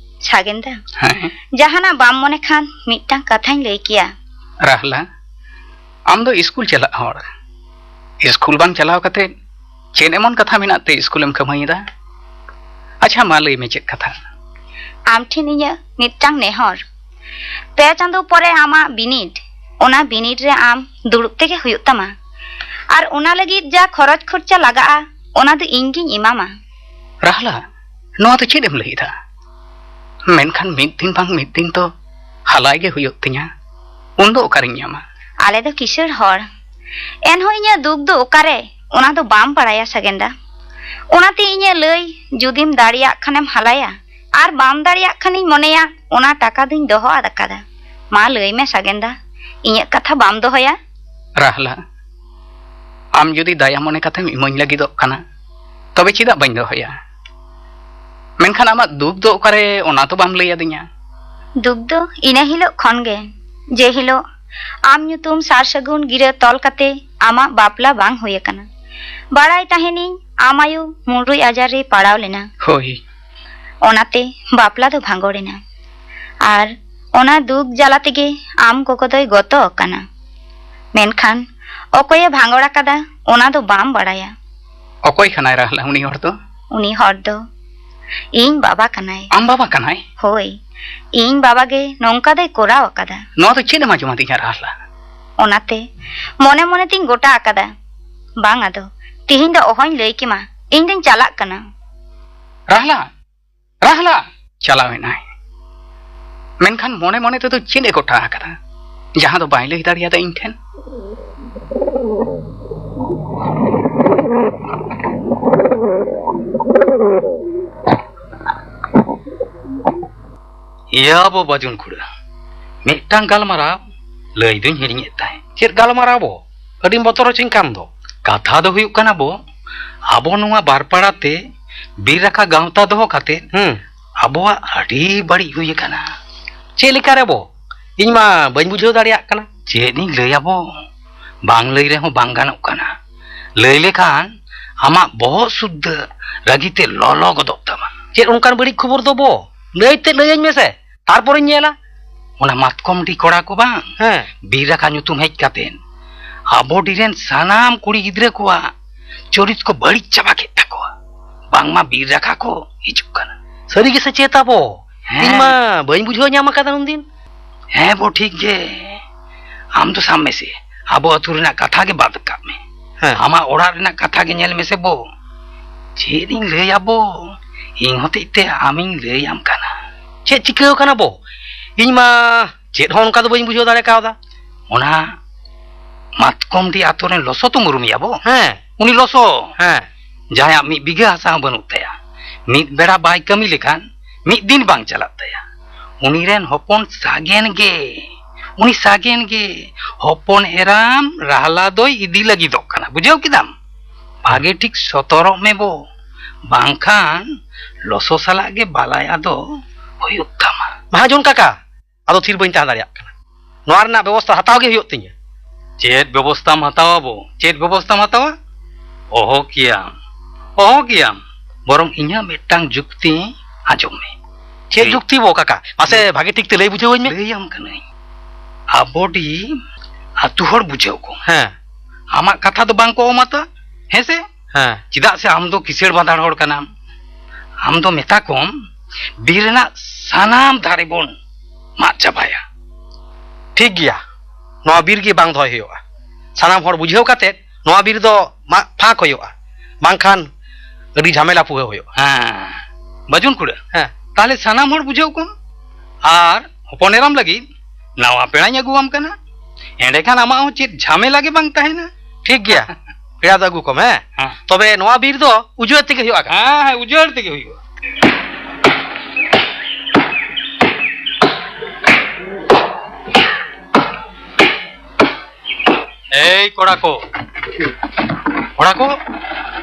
ᱥᱟᱜᱮᱱ ᱫᱟ, ᱦᱮᱸ᱾ ᱡᱟᱦᱟᱱᱟᱜ ᱵᱟᱢ ᱢᱚᱱᱮ ᱠᱷᱟᱱ ᱢᱤᱫᱴᱟᱝ ᱠᱟᱛᱷᱟᱧ ᱞᱟᱹᱭ ᱠᱮᱭᱟ᱾ ᱨᱟᱦᱞᱟ, ᱟᱢ ᱫᱚ ᱤᱥᱠᱩᱞ ᱪᱟᱞᱟᱜ ᱦᱚᱲ, ᱤᱥᱠᱩᱞ ᱵᱟᱝ ᱪᱟᱞᱟᱣ ᱠᱟᱛᱮ ᱪᱮᱫ ᱮᱢᱚᱱ ᱠᱟᱛᱷᱟ ᱢᱮᱱᱟᱜ ᱛᱮ ᱤᱥᱠᱩᱞᱮᱢ ᱠᱟᱹᱢᱦᱟᱹᱭᱮᱫᱟ? ᱟᱪᱪᱷᱟ, ᱢᱟ ᱞᱟᱹᱭ ᱢᱮ ᱪᱮᱫ ᱠᱟᱛᱷᱟ? ᱟᱢ ᱴᱷᱮᱱ ᱤᱧᱟᱹᱜ ᱢᱤᱫᱴᱟᱝ ᱱᱮᱦᱚᱨ᱾ ᱯᱮ ᱪᱟᱸᱫᱳ ᱯᱚᱨᱮ ᱟᱢᱟᱜ ᱵᱤᱱᱤᱰ, ᱚᱱᱟ ᱵᱤᱱᱤᱰ ᱨᱮ ᱟᱢ ᱫᱩᱲᱩᱵ ᱛᱮᱜᱮ ᱦᱩᱭᱩᱜ ᱛᱟᱢᱟ᱾ ᱟᱨ ᱚᱱᱟ ᱞᱟᱹᱜᱤᱫ ᱡᱟ ᱠᱷᱚᱨᱚᱪ ᱠᱷᱚᱨᱪᱟ ᱞᱟᱜᱟᱜᱼᱟ, ᱚᱱᱟ ᱫᱚ ᱤᱧ ᱜᱤᱧ ᱮᱢᱟᱢᱟ᱾ ᱨᱟᱦᱞᱟ, ᱱᱚᱣᱟ ᱫᱚ ᱪᱮᱫ ᱮᱢ ᱞᱟᱹᱭ ᱮᱫᱟ? ᱢᱮᱱᱠᱷᱟᱱ ᱢᱤᱫ ᱫᱤᱱ ᱵᱟᱝ ᱢᱤᱫ ᱫᱤᱱ ᱫᱚ ᱦᱟᱞᱟᱭ ᱜᱮ ᱦᱩᱭᱩᱜ ᱛᱤᱧᱟ᱾ ᱩᱱ ᱫᱚ ᱚᱠᱟᱨᱤᱧ ᱧᱟᱢᱟ? ᱟᱞᱮ ᱫᱚ ᱠᱤᱥᱟᱹᱬ ᱦᱚᱲ, ᱮᱱᱦᱚᱸ ᱤᱧᱟᱹᱜ ᱫᱩᱠ ᱫᱚ ᱚᱠᱟᱨᱮ, ᱚᱱᱟ ᱫᱚ ᱵᱟᱢ ᱵᱟᱲᱟᱭᱟ ᱥᱟᱜᱮᱱ ᱫᱟ᱾ ᱚᱱᱟᱛᱮ ᱤᱧᱟᱹᱜ ᱞᱟᱹᱭ, ᱡᱩᱫᱤᱢ ᱫᱟᱲᱮᱭᱟᱜ ᱠᱷᱟᱱᱮᱢ ᱦᱟᱞᱟᱭᱟ, ᱟᱨ ᱵᱟᱢ ᱫᱟᱲᱮᱭᱟᱜ ᱠᱷᱟᱱᱤᱧ ᱢᱚᱱᱮᱭᱟ ᱚᱱᱟ ᱴᱟᱠᱟ ᱫᱚᱧ ᱫᱚᱦᱚ ᱟᱫ ᱟᱠᱟᱫᱟ᱾ ᱢᱟ ᱞᱟᱹᱭ ᱢᱮ ᱥᱟᱜᱮᱱ ᱫᱟ, ᱤᱧᱟᱹᱜ ᱠᱟᱛᱷᱟ ᱵᱟᱢ ᱫᱚᱦᱚᱭᱟ? ᱨᱟᱦᱞᱟ, ᱟᱢ ᱡᱩᱫᱤ ᱫᱟᱭᱟ ᱢᱚᱱᱮ ᱠᱟᱛᱮᱢ ᱤᱢᱟᱹᱧ ᱞᱟᱹᱜᱤᱫᱚᱜ ᱠᱟᱱᱟ, ᱛᱚᱵᱮ ᱪᱮᱫᱟᱜ ᱵᱟᱹᱧ ᱫᱚᱦᱚᱭᱟ? ᱢᱮᱱᱠᱷᱟᱱ ᱟᱢᱟᱜ ᱫᱩᱠ ᱫᱚ ᱚᱠᱟᱨᱮ, ᱚᱱᱟ ᱛᱚ ᱵᱟᱢ ᱞᱟᱹᱭ ᱟᱹᱫᱤᱧᱟ᱾ ᱫᱩᱠ ᱫᱚ ᱤᱱᱟᱹ ᱦᱤᱞᱳᱜ ᱠᱷᱚᱱ ᱜᱮ, ᱡᱮ ᱦᱤᱞᱳᱜ ᱟᱢ ᱧᱩᱛᱩᱢ ᱥᱟᱨ ᱥᱟᱹᱜᱩᱱ ᱜᱤᱨᱟᱹ ᱛᱚᱞ ᱠᱟᱛᱮ ᱟᱢᱟᱜ ᱵᱟᱯᱞᱟ ᱵᱟᱝ ᱦᱩᱭ ᱟᱠᱟᱱᱟ᱾ ᱵᱟᱲᱟᱭ ᱛᱟᱦᱮᱱᱤᱧ ᱟᱢ ᱟᱭᱳ ᱢᱩᱸᱰᱨᱩᱡ ᱟᱡᱟᱨ ᱨᱮ ᱯᱟᱲᱟᱣ ᱞᱮᱱᱟ᱾ ᱦᱳᱭ᱾ ᱚᱱᱟᱛᱮ ᱵᱟᱯᱞᱟ ᱫᱚ ᱵᱷᱟᱸᱜᱚᱲ ᱮᱱᱟ᱾ ᱟᱨ ᱚᱱᱟ ᱫᱩᱠ ᱡᱟᱞᱟ ᱛᱮᱜᱮ ᱟᱢ ᱜᱚᱜᱚ ᱫᱚᱭ ᱜᱚᱛᱚ ᱟᱠᱟᱱᱟ᱾ ᱢᱮᱱᱠᱷᱟᱱ ᱚᱠᱚᱭᱮ ᱵᱷᱟᱸᱜᱚᱲ ᱟᱠᱟᱫᱟ, ᱚᱱᱟ ᱫᱚ ᱵᱟᱢ ᱵᱟᱲᱟᱭᱟ᱾ ᱚᱠᱚᱭ ᱠᱟᱱᱟᱭ ᱨᱟᱦᱞᱟ ᱩᱱᱤ ᱦᱚᱲ ᱫᱚ? ᱩᱱᱤ ᱦᱚᱲ ᱫᱚ ᱤᱧ ᱵᱟᱵᱟ ᱠᱟᱱᱟᱭ᱾ ᱟᱢ ᱵᱟᱵᱟ ᱠᱟᱱᱟᱭ? ᱦᱳᱭ, ᱤᱧ ᱵᱟᱵᱟ ᱜᱮ ᱱᱚᱝᱠᱟ ᱫᱚᱭ ᱠᱚᱨᱟᱣ ᱟᱠᱟᱫᱟ᱾ ᱱᱚᱣᱟ ᱫᱚ ᱪᱮᱫ ᱮᱢ ᱟᱸᱡᱚᱢ ᱟᱹᱫᱤᱧᱟ ᱨᱟᱦᱞᱟ? ᱚᱱᱟᱛᱮ ᱢᱚᱱᱮ ᱢᱚᱱᱮ ᱛᱤᱧ ᱜᱚᱴᱟ ᱟᱠᱟᱫᱟ, ᱵᱟᱝ ᱟᱫᱚ ᱛᱤᱦᱤᱧ ᱫᱚ ᱚᱦᱚᱧ ᱞᱟᱹᱭ ᱠᱮᱢᱟ, ᱤᱧ ᱫᱚᱧ ᱪᱟᱞᱟᱜ ᱠᱟᱱᱟ᱾ ᱨᱟᱦᱞᱟ! ᱨᱟᱦᱞᱟ! ᱪᱟᱞᱟᱣ ᱮᱱᱟᱭ᱾ ᱢᱮᱱᱠᱷᱟᱱ ᱢᱚᱱᱮ ᱢᱚᱱᱮ ᱛᱮᱫᱚ ᱪᱮᱫ ᱮ ᱜᱚᱴᱟ ᱟᱠᱟᱫᱟ, ᱡᱟᱦᱟᱸ ᱫᱚ ᱵᱟᱭ ᱞᱟᱹᱭ ᱫᱟᱲᱮᱭᱟᱫᱟ ᱤᱧ ᱴᱷᱮᱱ? ᱤᱭᱟᱹ ᱵᱚ ᱵᱟᱡᱩᱱ ᱠᱷᱩᱲᱟᱹ, ᱢᱤᱫᱴᱟᱝ ᱜᱟᱞᱢᱟᱨᱟᱣ ᱞᱟᱹᱭ ᱫᱩᱧ ᱦᱤᱲᱤᱧᱮᱫ ᱛᱟᱦᱮᱸᱫ᱾ ᱪᱮᱫ ᱜᱟᱞᱢᱟᱨᱟᱣ ᱵᱚ? ᱟᱹᱰᱤᱢ ᱵᱚᱛᱚᱨ ᱦᱚᱪᱚᱧ ᱠᱟᱱ ᱫᱚ᱾ ᱠᱟᱛᱷᱟ ᱫᱚ ᱦᱩᱭᱩᱜ ᱠᱟᱱᱟ ᱵᱚ, ᱟᱵᱚ ᱱᱚᱣᱟ ᱵᱟᱨᱯᱟᱲᱟ ᱛᱮ ᱵᱤᱨ ᱨᱟᱠᱷᱟ ᱜᱟᱶᱛᱟ ᱫᱚᱦᱚ ᱠᱟᱛᱮ ᱦᱩᱸ᱾ ᱟᱵᱚᱣᱟᱜ ᱟᱹᱰᱤ ᱵᱟᱹᱲᱤᱡ ᱦᱩᱭ ᱟᱠᱟᱱᱟ᱾ ᱪᱮᱫ ᱞᱮᱠᱟ ᱨᱮ ᱵᱚ? ᱤᱧ ᱢᱟ ᱵᱟᱹᱧ ᱵᱩᱡᱷᱟᱹᱣ ᱫᱟᱲᱮᱭᱟᱜ ᱠᱟᱱᱟ᱾ ᱪᱮᱫ ᱤᱧ ᱞᱟᱹᱭᱟ ᱵᱚ? ᱵᱟᱝ ᱞᱟᱹᱭ ᱨᱮᱦᱚᱸ ᱵᱟᱝ ᱜᱟᱱᱚᱜ ᱠᱟᱱᱟ᱾ ᱞᱟᱹᱭ ᱞᱮᱠᱷᱟᱱ ᱟᱢᱟᱜ ᱵᱚᱦᱚᱜ ᱥᱩᱫᱽᱫᱷᱟᱹ ᱨᱟᱹᱜᱤ ᱛᱮ ᱞᱚᱞᱚ ᱜᱚᱫᱚᱜ ᱛᱟᱢᱟ᱾ ᱪᱮᱫ ᱚᱱᱠᱟᱱ ᱵᱟᱹᱲᱤᱡ ᱠᱷᱚᱵᱚᱨ ᱫᱚ ᱵᱚ? ᱞᱟᱹᱭ ᱛᱮ ᱞᱟᱹᱭᱟᱹᱧ ᱢᱮᱥᱮ, ᱛᱟᱨᱯᱚᱨᱮᱧ ᱧᱮᱞᱟ᱾ ᱚᱱᱟ ᱢᱟᱛᱠᱚᱢ ᱰᱤ ᱠᱚᱲᱟ ᱠᱚ ᱵᱟᱝ, ᱦᱮᱸ᱾ ᱵᱤᱨ ᱨᱟᱠᱷᱟ ᱧᱩᱛᱩᱢ ᱦᱮᱡ ᱠᱟᱛᱮ ᱟᱵᱚ ᱰᱤ ᱨᱮᱱ ᱥᱟᱱᱟᱢ ᱠᱩᱲᱤ ᱜᱤᱫᱽᱨᱟᱹ ᱠᱚᱣᱟᱜ ᱪᱚᱨᱤᱛ ᱠᱚ ᱵᱟᱹᱲᱤᱡ ᱪᱟᱵᱟ ᱠᱮᱫ ᱛᱟᱠᱚᱣᱟ᱾ ᱵᱟᱝᱢᱟ ᱵᱤᱨ ᱨᱟᱠᱷᱟ ᱠᱚ ᱦᱤᱡᱩᱜ ᱠᱟᱱᱟ᱾ ᱥᱟᱹᱨᱤ ᱜᱮᱥᱮ ᱪᱮᱫ ᱟᱵᱚ? ᱦᱮᱸ᱾ ᱤᱧ ᱢᱟ ᱵᱟᱹᱧ ᱵᱩᱡᱷᱟᱹᱣ ᱧᱟᱢ ᱟᱠᱟᱫᱟ ᱩᱱᱫᱤᱱ᱾ ᱦᱮᱸ ᱵᱚ, ᱴᱷᱤᱠ ᱜᱮ᱾ ᱟᱢ ᱫᱚ ᱥᱟᱵ ᱢᱮᱥᱮ, ᱟᱵᱚ ᱟᱹᱛᱩ ᱨᱮᱱᱟᱜ ᱠᱟᱛᱷᱟ ᱜᱮ ᱵᱟᱫ ᱠᱟᱜ ᱢᱮ᱾ ᱦᱮᱸ᱾ ᱟᱢᱟᱜ ᱚᱲᱟᱜ ᱨᱮᱱᱟᱜ ᱠᱟᱛᱷᱟ ᱜᱮ ᱧᱮᱞ ᱢᱮᱥᱮ ᱵᱚ᱾ ᱪᱮᱫ ᱤᱧ ᱞᱟᱹᱭᱟ ᱵᱚ? ᱤᱧ ᱦᱚᱛᱮᱡ ᱛᱮ ᱟᱢᱤᱧ ᱞᱟᱹᱭᱟᱢ ᱠᱟᱱᱟ᱾ ᱪᱮᱫ ᱪᱤᱠᱟᱹᱣ ᱠᱟᱱᱟ ᱵᱚ? ᱤᱧ ᱢᱟ ᱪᱮᱫ ᱦᱚᱸ ᱚᱱᱠᱟ ᱫᱚ ᱵᱟᱹᱧ ᱵᱩᱡᱷᱟᱹᱣ ᱫᱟᱲᱮ ᱠᱟᱣᱫᱟ᱾ ᱚᱱᱟ ᱢᱟᱛᱠᱚᱢᱰᱤ ᱟᱛᱳ ᱨᱮᱱ ᱞᱚᱥᱚᱫ ᱮᱢ ᱩᱨᱩᱢᱮᱭᱟ ᱵᱚ? ᱦᱮᱸ᱾ ᱩᱱᱤ ᱞᱚᱥᱚᱫ᱾ ᱦᱮᱸ᱾ ᱡᱟᱦᱟᱸᱭᱟᱜ ᱢᱤᱫ ᱵᱤᱜᱷᱟᱹ ᱦᱟᱥᱟ ᱦᱚᱸ ᱵᱟᱹᱱᱩᱜ ᱛᱟᱭᱟ᱾ ᱢᱤᱫ ᱵᱮᱲᱟ ᱵᱟᱭ ᱠᱟᱹᱢᱤ ᱞᱮᱠᱷᱟᱱ ᱢᱤᱫ ᱫᱤᱱ ᱵᱟᱝ ᱪᱟᱞᱟᱜ ᱛᱟᱭᱟ᱾ ᱩᱱᱤ ᱨᱮᱱ ᱦᱚᱯᱚᱱ ᱥᱟᱜᱮᱱ ᱜᱮ, ᱩᱱᱤ ᱥᱟᱜᱮᱱ ᱜᱮ ᱦᱚᱯᱚᱱ ᱮᱨᱟᱢ ᱨᱟᱦᱞᱟ ᱫᱚᱭ ᱤᱫᱤ ᱞᱟᱹᱜᱤᱫᱚᱜ ᱠᱟᱱᱟ᱾ ᱵᱩᱡᱷᱟᱹᱣ ᱠᱮᱫᱟᱢ? ᱵᱷᱟᱜᱮ ᱴᱷᱤᱠ ᱥᱚᱛᱚᱨᱚᱜ ᱢᱮ ᱵᱚ᱾ ᱵᱟᱝᱠᱷᱟᱱ ᱞᱚᱥᱚ ᱥᱟᱞᱟᱜ ᱜᱮ ᱵᱟᱞᱟᱭᱟ ᱫᱚ ᱦᱩᱭᱩᱜ ᱛᱟᱢᱟ᱾ ᱢᱟᱦᱟᱡᱚᱱ ᱠᱟᱠᱟ, ᱟᱫᱚ ᱛᱷᱤᱨ ᱵᱟᱹᱧ ᱛᱟᱦᱮᱸ ᱫᱟᱲᱮᱭᱟᱜ ᱠᱟᱱᱟ᱾ ᱱᱚᱣᱟ ᱨᱮᱱᱟᱜ ᱵᱮᱵᱚᱥᱛᱷᱟ ᱦᱟᱛᱟᱣ ᱜᱮ ᱦᱩᱭᱩᱜ ᱛᱤᱧᱟᱹ᱾ ᱪᱮᱫ ᱵᱮᱵᱚᱥᱛᱷᱟᱢ ᱦᱟᱛᱟᱣᱟ ᱵᱚ? ᱪᱮᱫ ᱵᱮᱵᱚᱥᱛᱷᱟᱢ ᱦᱟᱛᱟᱣᱟ? ᱚᱦᱚ ᱠᱮᱭᱟᱢ, ᱚᱦᱚ ᱠᱮᱭᱟᱢ᱾ ᱵᱚᱨᱚᱝ ᱤᱧᱟᱹᱜ ᱢᱤᱫᱴᱟᱝ ᱡᱩᱠᱛᱤ ᱟᱸᱡᱚᱢ ᱢᱮ᱾ ᱪᱮᱫ ᱦᱮᱸ᱾ ᱡᱩᱠᱛᱤ ᱵᱚ ᱠᱟᱠᱟ? ᱢᱟᱥᱮ ᱦᱮᱸ᱾ ᱵᱷᱟᱜᱮ ᱴᱷᱤᱠ ᱛᱮ ᱞᱟᱹᱭ ᱵᱩᱡᱷᱟᱹᱣᱟᱹᱧ ᱢᱮ᱾ ᱞᱟᱹᱭᱟᱢ ᱠᱟᱹᱱᱟᱹᱧ᱾ ᱟᱵᱚᱰᱤ ᱟᱛᱩ ᱦᱚᱲ ᱵᱩᱡᱷᱟᱹᱣ ᱠᱚ᱾ ᱦᱮᱸ᱾ ᱟᱢᱟᱜ ᱠᱟᱛᱷᱟ ᱫᱚ ᱵᱟᱝ ᱠᱚ ᱚᱢᱟᱛᱟ, ᱦᱮᱸ ᱥᱮ? ᱦᱮᱸ᱾ ᱪᱮᱫᱟᱜ ᱥᱮ ᱟᱢ ᱫᱚ ᱠᱤᱥᱟᱹᱬ ᱵᱟᱸᱫᱷᱟᱲ ᱦᱚᱲ ᱠᱟᱱᱟᱢ᱾ ᱟᱢ ᱫᱚ ᱢᱮᱛᱟ ᱠᱚᱢ, ᱵᱤᱨ ᱨᱮᱱᱟᱜ ᱥᱟᱱᱟᱢ ᱫᱟᱨᱮ ᱵᱚᱱ ᱢᱟᱜ ᱪᱟᱵᱟᱭᱟ᱾ ᱴᱷᱤᱠ ᱜᱮᱭᱟ, ᱱᱚᱣᱟ ᱵᱤᱨ ᱜᱮ ᱵᱟᱝ ᱫᱚᱦᱚᱭ ᱦᱩᱭᱩᱜᱼᱟ᱾ ᱥᱟᱱᱟᱢ ᱦᱚᱲ ᱵᱩᱡᱷᱟᱹᱣ ᱠᱟᱛᱮ ᱱᱚᱣᱟ ᱵᱤᱨ ᱫᱚ ᱢᱟᱜ ᱯᱷᱟᱸᱠ ᱦᱩᱭᱩᱜᱼᱟ, ᱵᱟᱝᱠᱷᱟᱱ ᱟᱹᱰᱤ ᱡᱷᱟᱢᱮᱞᱟ ᱯᱩᱦᱟᱹ ᱦᱩᱭᱩᱜᱼᱟ᱾ ᱦᱮᱸ, ᱵᱟᱹᱡᱩᱱ ᱠᱩᱲᱟᱹ᱾ ᱦᱮᱸ᱾ ᱛᱟᱦᱞᱮ ᱥᱟᱱᱟᱢ ᱦᱚᱲ ᱵᱩᱡᱷᱟᱹᱣ ᱠᱚᱢ, ᱟᱨ ᱦᱚᱯᱚᱱ ᱮᱨᱟᱢ ᱞᱟᱹᱜᱤᱫ ᱱᱟᱣᱟ ᱯᱮᱲᱟᱧ ᱟᱹᱜᱩᱣᱟᱢ ᱠᱟᱱᱟ᱾ ᱮᱸᱰᱮᱠᱷᱟᱱ ᱟᱢᱟᱜ ᱦᱚᱸ ᱪᱮᱫ ᱡᱷᱟᱢᱮᱞᱟ ᱜᱮ ᱵᱟᱝ ᱛᱟᱦᱮᱱᱟ᱾ ᱴᱷᱤᱠ ᱜᱮᱭᱟ, ᱯᱮᱲᱟ ᱫᱚ ᱟᱹᱜᱩ ᱠᱚᱢ, ᱦᱮᱸ? ᱦᱮᱸ᱾ ᱛᱚᱵᱮ ᱱᱚᱣᱟ ᱵᱤᱨ ᱫᱚ ᱩᱡᱟᱹᱲ ᱛᱮᱜᱮ ᱦᱩᱭᱩᱜᱼᱟ᱾ ᱦᱮᱸ, ᱦᱮᱸ, ᱩᱡᱟᱹᱲ ᱛᱮᱜᱮ ᱦᱩᱭᱩᱜᱼᱟ᱾ ᱮᱭ ᱠᱚᱲᱟ ᱠᱚ, ᱠᱚᱲᱟ ᱠᱚ,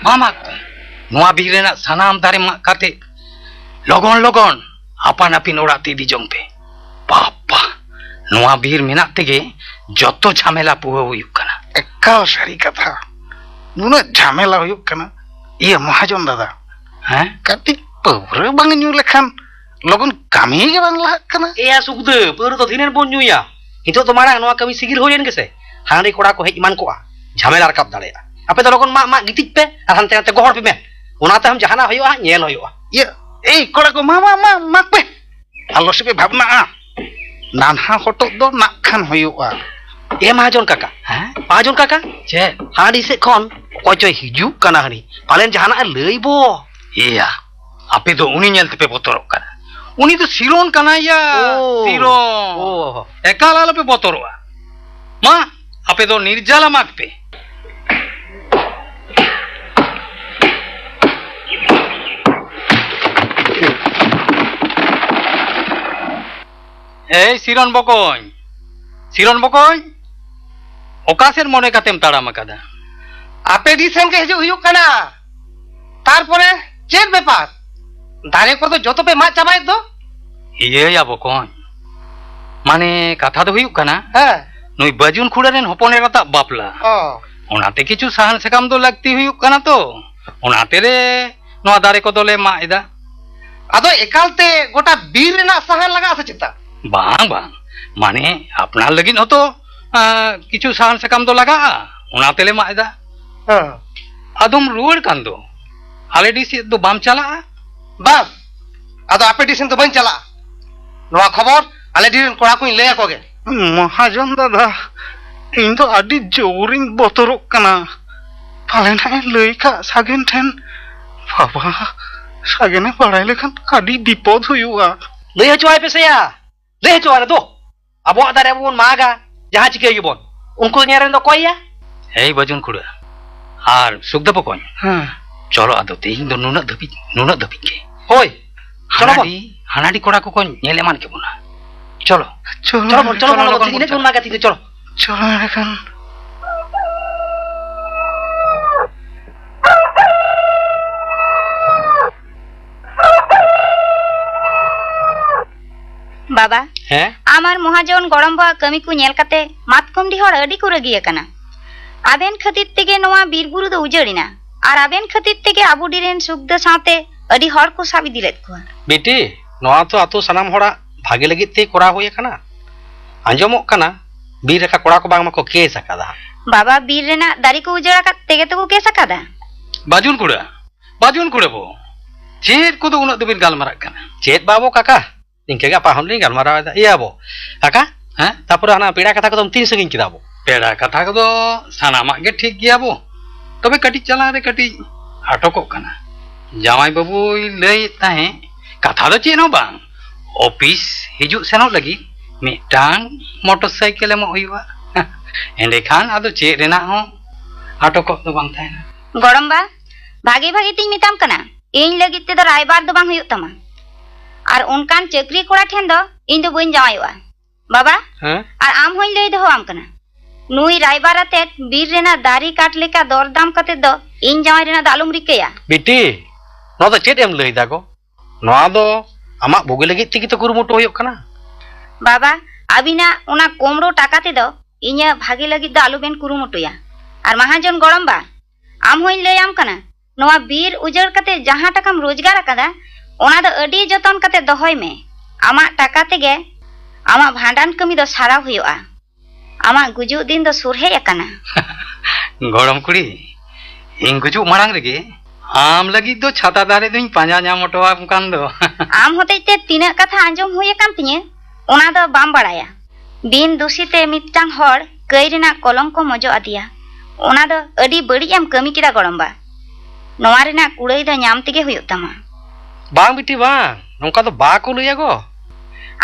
ᱢᱟ ᱢᱟᱜ ᱯᱮ᱾ ᱱᱚᱣᱟ ᱵᱤᱨ ᱨᱮᱱᱟᱜ ᱥᱟᱱᱟᱢ ᱫᱟᱨᱮ ᱢᱟᱜ ᱠᱟᱛᱮ ᱞᱚᱜᱚᱱ ᱞᱚᱜᱚᱱ ᱟᱯᱟᱱ ᱟᱹᱯᱤᱱ ᱚᱲᱟᱜ ᱛᱮ ᱤᱫᱤ ᱡᱚᱝ ᱯᱮ᱾ ᱵᱟᱵᱟ, ᱱᱚᱣᱟ ᱵᱤᱨ ᱢᱮᱱᱟᱜ ᱛᱮᱜᱮ ᱡᱚᱛᱚ ᱡᱷᱟᱢᱮᱞᱟ ᱯᱩᱦᱟᱹ ᱦᱩᱭᱩᱜ ᱠᱟᱱᱟ᱾ ᱮᱠᱟᱞ ᱥᱟᱹᱨᱤ ᱠᱟᱛᱷᱟ, ᱱᱩᱱᱟᱹᱜ ᱡᱷᱟᱢᱮᱞᱟ ᱦᱩᱭᱩᱜ ᱠᱟᱱᱟ᱾ ᱤᱭᱟᱹ ᱢᱚᱦᱟᱡᱚᱱ ᱫᱟᱫᱟ, ᱦᱮᱸ? ᱠᱟᱹᱴᱤᱡ ᱯᱟᱹᱣᱨᱟᱹ ᱵᱟᱝ ᱧᱩ ᱞᱮᱠᱷᱟᱱ ᱞᱚᱜᱚᱱ ᱠᱟᱹᱢᱤ ᱜᱮ ᱵᱟᱝ ᱞᱟᱦᱟᱜ ᱠᱟᱱᱟ᱾ ᱮᱭᱟ ᱥᱩᱠᱫᱟᱹ, ᱯᱟᱹᱣᱨᱟᱹ ᱫᱚ ᱫᱷᱤᱱᱟᱹᱱ ᱵᱚᱱ ᱧᱩᱭᱟ᱾ ᱱᱤᱛᱚᱜ ᱫᱚ ᱢᱟᱲᱟᱝ ᱱᱚᱣᱟ ᱠᱟᱹᱢᱤ ᱥᱤᱜᱤᱞ ᱦᱩᱭ ᱞᱮᱱ ᱜᱮᱥᱮ᱾ ᱦᱟᱺᱰᱤ ᱠᱚᱲᱟ ᱠᱚ ᱦᱮᱡ ᱮᱢᱟᱱ ᱠᱚᱜᱼᱟ, ᱡᱷᱟᱢᱮᱞᱟ ᱨᱟᱠᱟᱵ ᱫᱟᱲᱮᱭᱟᱜᱼᱟ᱾ ᱟᱯᱮ ᱫᱚ ᱞᱚᱜᱚᱱ ᱢᱟᱜ ᱢᱟᱜ ᱜᱤᱛᱤᱡ ᱯᱮ ᱟᱨ ᱦᱟᱱᱛᱮ ᱱᱟᱛᱮ ᱜᱚᱦᱚᱲ ᱯᱮ ᱢᱮ᱾ ᱚᱱᱟ ᱛᱟᱭᱚᱢ ᱡᱟᱦᱟᱱᱟᱜ ᱦᱩᱭᱩᱜᱼᱟ ᱦᱟᱸᱜ, ᱧᱮᱞ ᱦᱩᱭᱩᱜᱼᱟ᱾ ᱤᱭᱟᱹ, ᱮᱭ ᱠᱚᱲᱟ ᱠᱚ, ᱢᱟ, ᱢᱟ, ᱢᱟ, ᱢᱟᱜᱽ ᱯᱮ᱾ ᱟᱞᱚ ᱥᱮᱯᱮ ᱵᱷᱟᱵᱽᱱᱟᱜᱼᱟ᱾ ᱱᱟᱱᱦᱟ ᱦᱚᱴᱚᱜ ᱫᱚ ᱱᱟᱜ ᱠᱷᱟᱱ ᱦᱩᱭᱩᱜᱼᱟ᱾ ᱮ ᱢᱟᱦᱟᱡᱚᱱ ᱠᱟᱠᱟ, ᱦᱮᱸ? ᱢᱟᱦᱟᱡᱚᱱ ᱠᱟᱠᱟ, ᱪᱮᱫ? ᱦᱟᱺᱰᱤ ᱥᱮᱫ ᱠᱷᱚᱱ ᱚᱠᱚᱭ ᱪᱚᱭ ᱦᱤᱡᱩᱜ ᱠᱟᱱᱟ ᱦᱟᱺᱰᱤ᱾ ᱯᱟᱞᱮᱱ ᱡᱟᱦᱟᱱᱟᱜ ᱮ ᱞᱟᱹᱭ ᱵᱚ᱾ ᱮᱭᱟ, ᱟᱯᱮ ᱫᱚ ᱩᱱᱤ ᱧᱮᱞ ᱛᱮᱯᱮ ᱵᱚᱛᱚᱨᱚᱜ ᱠᱟᱱᱟ᱾ ᱩᱱᱤ ᱫᱚ ᱥᱤᱨᱚᱱ ᱠᱟᱱᱟᱭᱟ, ᱳ᱾ ᱥᱤᱨᱚᱱ᱾ ᱳ᱾ ᱮᱠᱟᱞ ᱟᱞᱚᱯᱮ ᱵᱚᱛᱚᱨᱚᱜᱼᱟ᱾ ᱢᱟ, ᱟᱯᱮ ᱫᱚ ᱱᱤᱨᱡᱟᱞᱟ ᱢᱟᱜᱽ ᱯᱮ᱾ ᱮᱭ ᱥᱤᱨᱚᱱ ᱵᱚᱠᱚᱧ, ᱥᱤᱨᱚᱱ ᱵᱚᱠᱚᱧ, ᱚᱠᱟ ᱥᱮᱫ ᱢᱚᱱᱮ ᱠᱟᱛᱮᱢ ᱛᱟᱲᱟᱢ ᱟᱠᱟᱫᱟ? ᱟᱯᱮ ᱫᱤᱥᱚᱢ ᱜᱮ ᱦᱤᱡᱩᱜ ᱦᱩᱭᱩᱜ ᱠᱟᱱᱟ᱾ ᱛᱟᱨᱯᱚᱨᱮ ᱪᱮᱫ ᱵᱮᱯᱟᱨ? ᱫᱟᱨᱮ ᱠᱚᱫᱚ ᱡᱚᱛᱚ ᱯᱮ ᱢᱟᱜ ᱪᱟᱵᱟᱭᱮᱫ ᱫᱚ? ᱤᱭᱟᱹᱭᱟ ᱵᱚᱠᱚᱧ, ᱢᱟᱱᱮ ᱠᱟᱛᱷᱟ ᱫᱚ ᱦᱩᱭᱩᱜ ᱠᱟᱱᱟ, ᱦᱮᱸ᱾ ᱱᱩᱭ ᱵᱟᱹᱡᱩᱱ ᱠᱷᱩᱲᱟᱹ ᱨᱮᱱ ᱦᱚᱯᱚᱱ ᱮᱨᱟᱛᱟᱜ ᱵᱟᱯᱞᱟ᱾ ᱚ᱾ ᱚᱱᱟᱛᱮ ᱠᱤᱪᱷᱩ ᱥᱟᱦᱟᱱ ᱥᱟᱠᱟᱢ ᱫᱚ ᱞᱟᱹᱠᱛᱤ ᱦᱩᱭᱩᱜ ᱠᱟᱱᱟ ᱛᱚ, ᱚᱱᱟᱛᱮ ᱨᱮ ᱱᱚᱣᱟ ᱫᱟᱨᱮ ᱠᱚᱫᱚᱞᱮ ᱢᱟᱜ ᱮᱫᱟ᱾ ᱟᱫᱚ ᱮᱠᱟᱞᱛᱮ ᱜᱚᱴᱟ ᱵᱤᱨ ᱨᱮᱱᱟᱜ ᱥᱟᱦᱟᱱ ᱞᱟᱜᱟᱜᱼᱟ ᱥᱮ ᱪᱮᱛᱟ? ᱵᱟᱝ, ᱵᱟᱝ, ᱢᱟᱱᱮ ᱟᱯᱱᱟᱨ ᱞᱟᱹᱜᱤᱫ ᱦᱚᱸᱛᱚ, ᱟᱸ, ᱠᱤᱪᱷᱩ ᱥᱟᱦᱟᱱ ᱥᱟᱠᱟᱢ ᱫᱚ ᱞᱟᱜᱟᱜᱼᱟ, ᱚᱱᱟ ᱛᱮᱞᱮ ᱢᱟᱜ ᱮᱫᱟ᱾ ᱦᱮᱸ᱾ ᱟᱫᱚᱢ ᱨᱩᱣᱟᱹᱲ ᱠᱟᱱ ᱫᱚ, ᱟᱞᱮ ᱰᱤ ᱥᱮᱫ ᱫᱚ ᱵᱟᱢ ᱪᱟᱞᱟᱜᱼᱟ? ᱵᱟᱥ, ᱟᱫᱚ ᱟᱯᱮ ᱰᱤ ᱥᱮᱱ ᱫᱚ ᱵᱟᱹᱧ ᱪᱟᱞᱟᱜᱼᱟ᱾ ᱱᱚᱣᱟ ᱠᱷᱚᱵᱚᱨ ᱟᱞᱮ ᱰᱤ ᱨᱮᱱ ᱠᱚᱲᱟ ᱠᱚᱧ ᱞᱟᱹᱭ ᱟᱠᱚ ᱜᱮ᱾ ᱢᱚᱦᱟᱡᱚᱱ ᱫᱟᱫᱟ, ᱤᱧ ᱫᱚ ᱟᱹᱰᱤ ᱡᱳᱨᱤᱧ ᱵᱚᱛᱚᱨᱚᱜ ᱠᱟᱱᱟ᱾ ᱯᱟᱞᱮ ᱱᱟᱜ ᱮ ᱞᱟᱹᱭ ᱠᱟᱜ ᱥᱟᱜᱮᱱ ᱴᱷᱮᱱ᱾ ᱵᱟᱵᱟ, ᱥᱟᱜᱮᱱᱮ ᱵᱟᱲᱟᱭ ᱞᱮᱠᱷᱟᱱ ᱟᱹᱰᱤ ᱵᱤᱯᱚᱫ ᱦᱩᱭᱩᱜᱼᱟ᱾ ᱞᱟᱹᱭ ᱦᱚᱪᱚᱣᱟᱭ ᱯᱮᱥᱮᱭᱟ, ᱞᱟᱹᱭ ᱦᱚᱪᱚᱣᱟᱭ ᱨᱮ ᱫᱩ᱾ ᱟᱵᱚᱣᱟᱜ ᱫᱟᱨᱮ ᱟᱵᱚ ᱵᱚᱱ ᱢᱟᱜᱟ, ᱡᱟᱦᱟᱸ ᱪᱤᱠᱟᱹᱭ ᱜᱮᱵᱚᱱ, ᱩᱱᱠᱩ ᱧᱮᱞ ᱨᱮᱱ ᱫᱚ ᱚᱠᱚᱭ ᱭᱟ? ᱮᱭ ᱵᱟᱹᱡᱩᱱ ᱠᱩᱲᱟᱹ ᱟᱨ ᱥᱩᱠᱫᱟ ᱵᱚᱠᱚᱧ, ᱦᱮᱸ᱾ ᱪᱚᱞᱚ ᱟᱫᱚ ᱛᱮᱦᱮᱧ ᱫᱚ ᱱᱩᱱᱟᱹᱜ ᱫᱷᱟᱹᱵᱤᱡ, ᱱᱩᱱᱟᱹᱜ ᱫᱷᱟᱹᱵᱤᱡ ᱜᱮ᱾ ᱦᱳᱭ, ᱪᱚᱞᱚ ᱵᱚᱱ᱾ ᱦᱟᱱᱟᱰᱤ, ᱦᱟᱱᱟᱰᱤ ᱠᱚᱲᱟ ᱠᱚᱠᱚ ᱧᱮᱞ ᱮᱢᱟᱱ ᱠᱮᱵᱚᱱᱟ᱾ ᱪᱚᱞᱚ᱾ ᱪᱚᱞᱚ, ᱪᱚᱞᱚ ᱵᱚᱱ, ᱪᱚᱞᱚ ᱵᱚᱱ, ᱞᱚᱜᱚᱱ ᱛᱤᱱᱟᱹᱜ ᱵᱚᱱ ᱪᱟᱞᱟᱜᱼᱟ᱾ ᱢᱟᱜᱟ ᱛᱤᱱᱟᱹᱜ, ᱪᱚᱞᱚ᱾ ᱪᱚᱞᱚ ᱮᱸᱰᱮᱠᱷᱟᱱ᱾ ᱵᱟᱵᱟ, ᱦᱮᱸ? ᱟᱢ ᱟᱨ ᱢᱚᱦᱟᱡᱚᱱ ᱜᱚᱲᱚᱢ ᱵᱟᱣᱟᱜ ᱠᱟᱹᱢᱤ ᱠᱚ ᱧᱮᱞ ᱠᱟᱛᱮ ᱢᱟᱛᱠᱚᱢᱰᱤ ᱦᱚᱲ ᱟᱹᱰᱤ ᱠᱚ ᱨᱟᱹᱜᱤ ᱟᱠᱟᱱᱟ᱾ ᱟᱵᱮᱱ ᱠᱷᱟᱹᱛᱤᱨ ᱛᱮᱜᱮ ᱱᱚᱣᱟ ᱵᱤᱨ ᱵᱩᱨᱩ ᱫᱚ ᱩᱡᱟᱹᱲ ᱮᱱᱟ, ᱟᱨ ᱟᱵᱮᱱ ᱠᱷᱟᱹᱛᱤᱨ ᱛᱮᱜᱮ ᱟᱵᱚᱰᱤ ᱨᱮᱱ ᱥᱩᱠᱫᱟᱹ ᱥᱟᱶᱛᱮ ᱟᱹᱰᱤ ᱦᱚᱲ ᱠᱚ ᱥᱟᱵ ᱤᱫᱤ ᱞᱮᱫ ᱠᱚᱣᱟ᱾ ᱵᱤᱴᱤ, ᱱᱚᱣᱟ ᱛᱚ ᱟᱛᱳ ᱥᱟᱱᱟᱢ ᱦᱚᱲᱟᱜ ᱵᱷᱟᱜᱮ ᱞᱟᱹᱜᱤᱫ ᱛᱮ ᱠᱚᱨᱟᱣ ᱦᱩᱭ ᱟᱠᱟᱱᱟ᱾ ᱟᱸᱡᱚᱢᱚᱜ ᱠᱟᱱᱟ ᱵᱤᱨ ᱨᱟᱠᱟ ᱠᱚᱲᱟ ᱠᱚ ᱵᱟᱝᱢᱟ ᱠᱚ ᱠᱮᱥ ᱟᱠᱟᱫᱟ᱾ ᱵᱟᱵᱟ, ᱵᱤᱨ ᱨᱮᱱᱟᱜ ᱫᱟᱨᱮ ᱠᱚ ᱩᱡᱟᱹᱲ ᱟᱠᱟᱫ ᱛᱮᱜᱮ ᱛᱚᱠᱚ ᱠᱮᱥ ᱟᱠᱟᱫᱟ᱾ ᱵᱟᱹᱡᱩᱱ ᱠᱩᱲᱟᱹ, ᱵᱟᱹᱡᱩᱱ ᱠᱩᱲᱟᱹ ᱵᱚ, ᱪᱮᱫ ᱠᱚᱫᱚ ᱩᱱᱟᱹᱜ ᱫᱚᱵᱤᱱ ᱜᱟᱞᱢᱟᱨᱟᱜ ᱠᱟᱱᱟ? ᱪᱮᱫ ᱵᱟᱵᱚ ᱠᱟᱠᱟ, ᱤᱱᱠᱟᱹ ᱜᱮ ᱟᱯᱟ ᱦᱚᱸ ᱞᱤᱧ ᱜᱟᱞᱢᱟᱨᱟᱣ ᱮᱫᱟ᱾ ᱤᱭᱟᱹ ᱵᱚ, ᱠᱟᱠᱟ, ᱦᱮᱸ? ᱛᱟᱯᱚᱨᱮ ᱦᱟᱱᱟ ᱯᱮᱲᱟ ᱠᱟᱛᱷᱟ ᱠᱚᱫᱚᱢ ᱛᱤᱱ ᱥᱟᱺᱜᱤᱧ ᱠᱮᱫᱟ ᱵᱚ? ᱯᱮᱲᱟ ᱠᱟᱛᱷᱟ ᱠᱚᱫᱚ ᱥᱟᱱᱟᱢᱟᱜ ᱜᱮ ᱴᱷᱤᱠ ᱜᱮᱭᱟ ᱵᱚ, ᱛᱚᱵᱮ ᱠᱟᱹᱴᱤᱡ ᱪᱟᱞᱟᱝ ᱨᱮ ᱠᱟᱹᱴᱤᱡ ᱟᱴᱚᱠᱚᱜ ᱠᱟᱱᱟ᱾ ᱡᱟᱶᱟᱭ ᱵᱟᱹᱵᱩᱭ ᱞᱟᱹᱭᱮᱫ ᱛᱟᱦᱮᱸᱫ, ᱠᱟᱛᱷᱟ ᱫᱚ ᱪᱮᱫ ᱦᱚᱸ ᱵᱟᱝ, ᱚᱯᱷᱤᱥ ᱦᱤᱡᱩᱜ ᱥᱮᱱᱚᱜ ᱞᱟᱹᱜᱤᱫ ᱢᱤᱫᱴᱟᱝ ᱢᱚᱴᱚᱨ ᱥᱟᱭᱠᱮᱞ ᱮᱢᱚᱜ ᱦᱩᱭᱩᱜᱼᱟ᱾ ᱮᱸᱰᱮᱠᱷᱟᱱ ᱟᱫᱚ ᱪᱮᱫ ᱨᱮᱱᱟᱜ ᱦᱚᱸ ᱟᱴᱚᱠᱚᱜ ᱫᱚ ᱵᱟᱝ ᱛᱟᱦᱮᱱᱟ᱾ ᱜᱚᱲᱚᱢᱵᱟ, ᱵᱷᱟᱜᱮ ᱵᱷᱟᱜᱮ ᱛᱤᱧ ᱢᱮᱛᱟᱢ ᱠᱟᱱᱟ, ᱤᱧ ᱞᱟᱹᱜᱤᱫ ᱛᱮᱫᱚ ᱨᱟᱭᱵᱟᱨ ᱫᱚ ᱵᱟᱝ ᱦᱩᱭᱩᱜ ᱛᱟᱢᱟ᱾ ᱟᱨ ᱚᱱᱠᱟᱱ ᱪᱟᱹᱠᱨᱤ ᱠᱚᱲᱟ ᱴᱷᱮᱱ ᱫᱚ ᱤᱧ ᱫᱚ ᱵᱟᱹᱧ ᱡᱟᱶᱟᱭᱚᱜᱼᱟ᱾ ᱵᱟᱵᱟ, ᱦᱮᱸ? ᱟᱨ ᱟᱢ ᱦᱚᱸᱧ ᱞᱟᱹᱭ ᱫᱚᱦᱚᱣᱟᱢ ᱠᱟᱱᱟ, ᱱᱩᱭ ᱨᱟᱭᱵᱟᱨ ᱟᱛᱮᱫ ᱵᱤᱨ ᱨᱮᱱᱟᱜ ᱫᱟᱨᱮ ᱠᱟᱴ ᱞᱮᱠᱟ ᱫᱚᱨᱫᱟᱢ ᱠᱟᱛᱮᱫ ᱫᱚ ᱤᱧ ᱡᱟᱶᱟᱭ ᱨᱮᱱᱟᱜ ᱫᱚ ᱟᱞᱚᱢ ᱨᱤᱠᱟᱹᱭᱟ᱾ ᱵᱤᱴᱤ, ᱱᱚᱣᱟ ᱫᱚ ᱪᱮᱫ ᱮᱢ ᱞᱟᱹᱭ ᱫᱟ ᱜᱚ? ᱱᱚᱣᱟ ᱫᱚ ᱟᱢᱟᱜ ᱵᱩᱜᱤ ᱞᱟᱹᱜᱤᱫ ᱛᱮᱜᱮ ᱛᱚ ᱠᱩᱨᱩᱢᱩᱴᱩ ᱦᱩᱭᱩᱜ ᱠᱟᱱᱟ᱾ ᱵᱟᱵᱟ, ᱟᱹᱵᱤᱱᱟᱜ ᱚᱱᱟ ᱠᱚᱢᱲᱳ ᱴᱟᱠᱟ ᱛᱮᱫᱚ ᱤᱧᱟᱹᱜ ᱵᱷᱟᱜᱮ ᱞᱟᱹᱜᱤᱫ ᱫᱚ ᱟᱞᱚᱵᱮᱱ ᱠᱩᱨᱩᱢᱩᱴᱩᱭᱟ᱾ ᱟᱨ ᱢᱟᱦᱟᱡᱚᱱ ᱜᱚᱲᱚᱢ ᱵᱟ, ᱟᱢ ᱦᱚᱸᱧ ᱞᱟᱹᱭᱟᱢ ᱠᱟᱱᱟ, ᱱᱚᱣᱟ ᱵᱤᱨ ᱩᱡᱟᱹᱲ ᱠᱟᱛᱮ ᱡᱟᱦᱟᱸ ᱴᱟᱠᱟᱢ ᱨᱳᱡᱽᱜᱟᱨ ᱟᱠᱟᱫᱟ, ᱚᱱᱟ ᱫᱚ ᱟᱹᱰᱤ ᱡᱚᱛᱚᱱ ᱠᱟᱛᱮ ᱫᱚᱦᱚᱭ ᱢᱮ᱾ ᱟᱢᱟᱜ ᱴᱟᱠᱟ ᱛᱮᱜᱮ ᱟᱢᱟᱜ ᱵᱷᱟᱸᱰᱟᱱ ᱠᱟᱹᱢᱤ ᱫᱚ ᱥᱟᱨᱟᱣ ᱦᱩᱭᱩᱜᱼᱟ᱾ ᱟᱢᱟᱜ ᱜᱩᱡᱩᱜ ᱫᱤᱱ ᱫᱚ ᱥᱩᱨ ᱦᱮᱡ ᱟᱠᱟᱱᱟ᱾ ᱜᱚᱲᱚᱢ ᱠᱩᱲᱤ, ᱤᱧ ᱜᱩᱡᱩᱜ ᱢᱟᱲᱟᱝ ᱨᱮᱜᱮ ᱟᱢ ᱞᱟᱹᱜᱤᱫ ᱫᱚ ᱪᱷᱟᱛᱟ ᱫᱟᱨᱮ ᱫᱚᱧ ᱯᱟᱸᱡᱟ ᱧᱟᱢ ᱦᱚᱴᱚ ᱟᱢ ᱠᱟᱱ ᱫᱚ᱾ ᱟᱢ ᱦᱚᱛᱮᱡ ᱛᱮ ᱛᱤᱱᱟᱹᱜ ᱠᱟᱛᱷᱟ ᱟᱸᱡᱚᱢ ᱦᱩᱭ ᱟᱠᱟᱱ ᱛᱤᱧᱟᱹ, ᱚᱱᱟ ᱫᱚ ᱵᱟᱢ ᱵᱟᱲᱟᱭᱟ᱾ ᱵᱤᱱ ᱫᱩᱥᱤ ᱛᱮ ᱢᱤᱫᱴᱟᱝ ᱦᱚᱲ ᱠᱟᱹᱭ ᱨᱮᱱᱟᱜ ᱠᱚᱞᱚᱝ ᱠᱚ ᱢᱚᱡᱚᱜ ᱟᱫᱮᱭᱟ᱾ ᱚᱱᱟ ᱫᱚ ᱟᱹᱰᱤ ᱵᱟᱹᱲᱤᱡ ᱮᱢ ᱠᱟᱹᱢᱤ ᱠᱮᱫᱟ ᱜᱚᱲᱚᱢᱵᱟ᱾ ᱱᱚᱣᱟ ᱨᱮᱱᱟᱜ ᱠᱩᱲᱟᱹᱭ ᱫᱚ ᱧᱟᱢ ᱛᱮᱜᱮ ᱦᱩᱭᱩᱜ ᱛᱟᱢᱟ᱾ ᱵᱟᱝ ᱵᱤᱴᱤ, ᱵᱟᱝ, ᱱᱚᱝᱠᱟ ᱫᱚ ᱵᱟᱠᱚ ᱞᱟᱹᱭᱟ ᱜᱚ᱾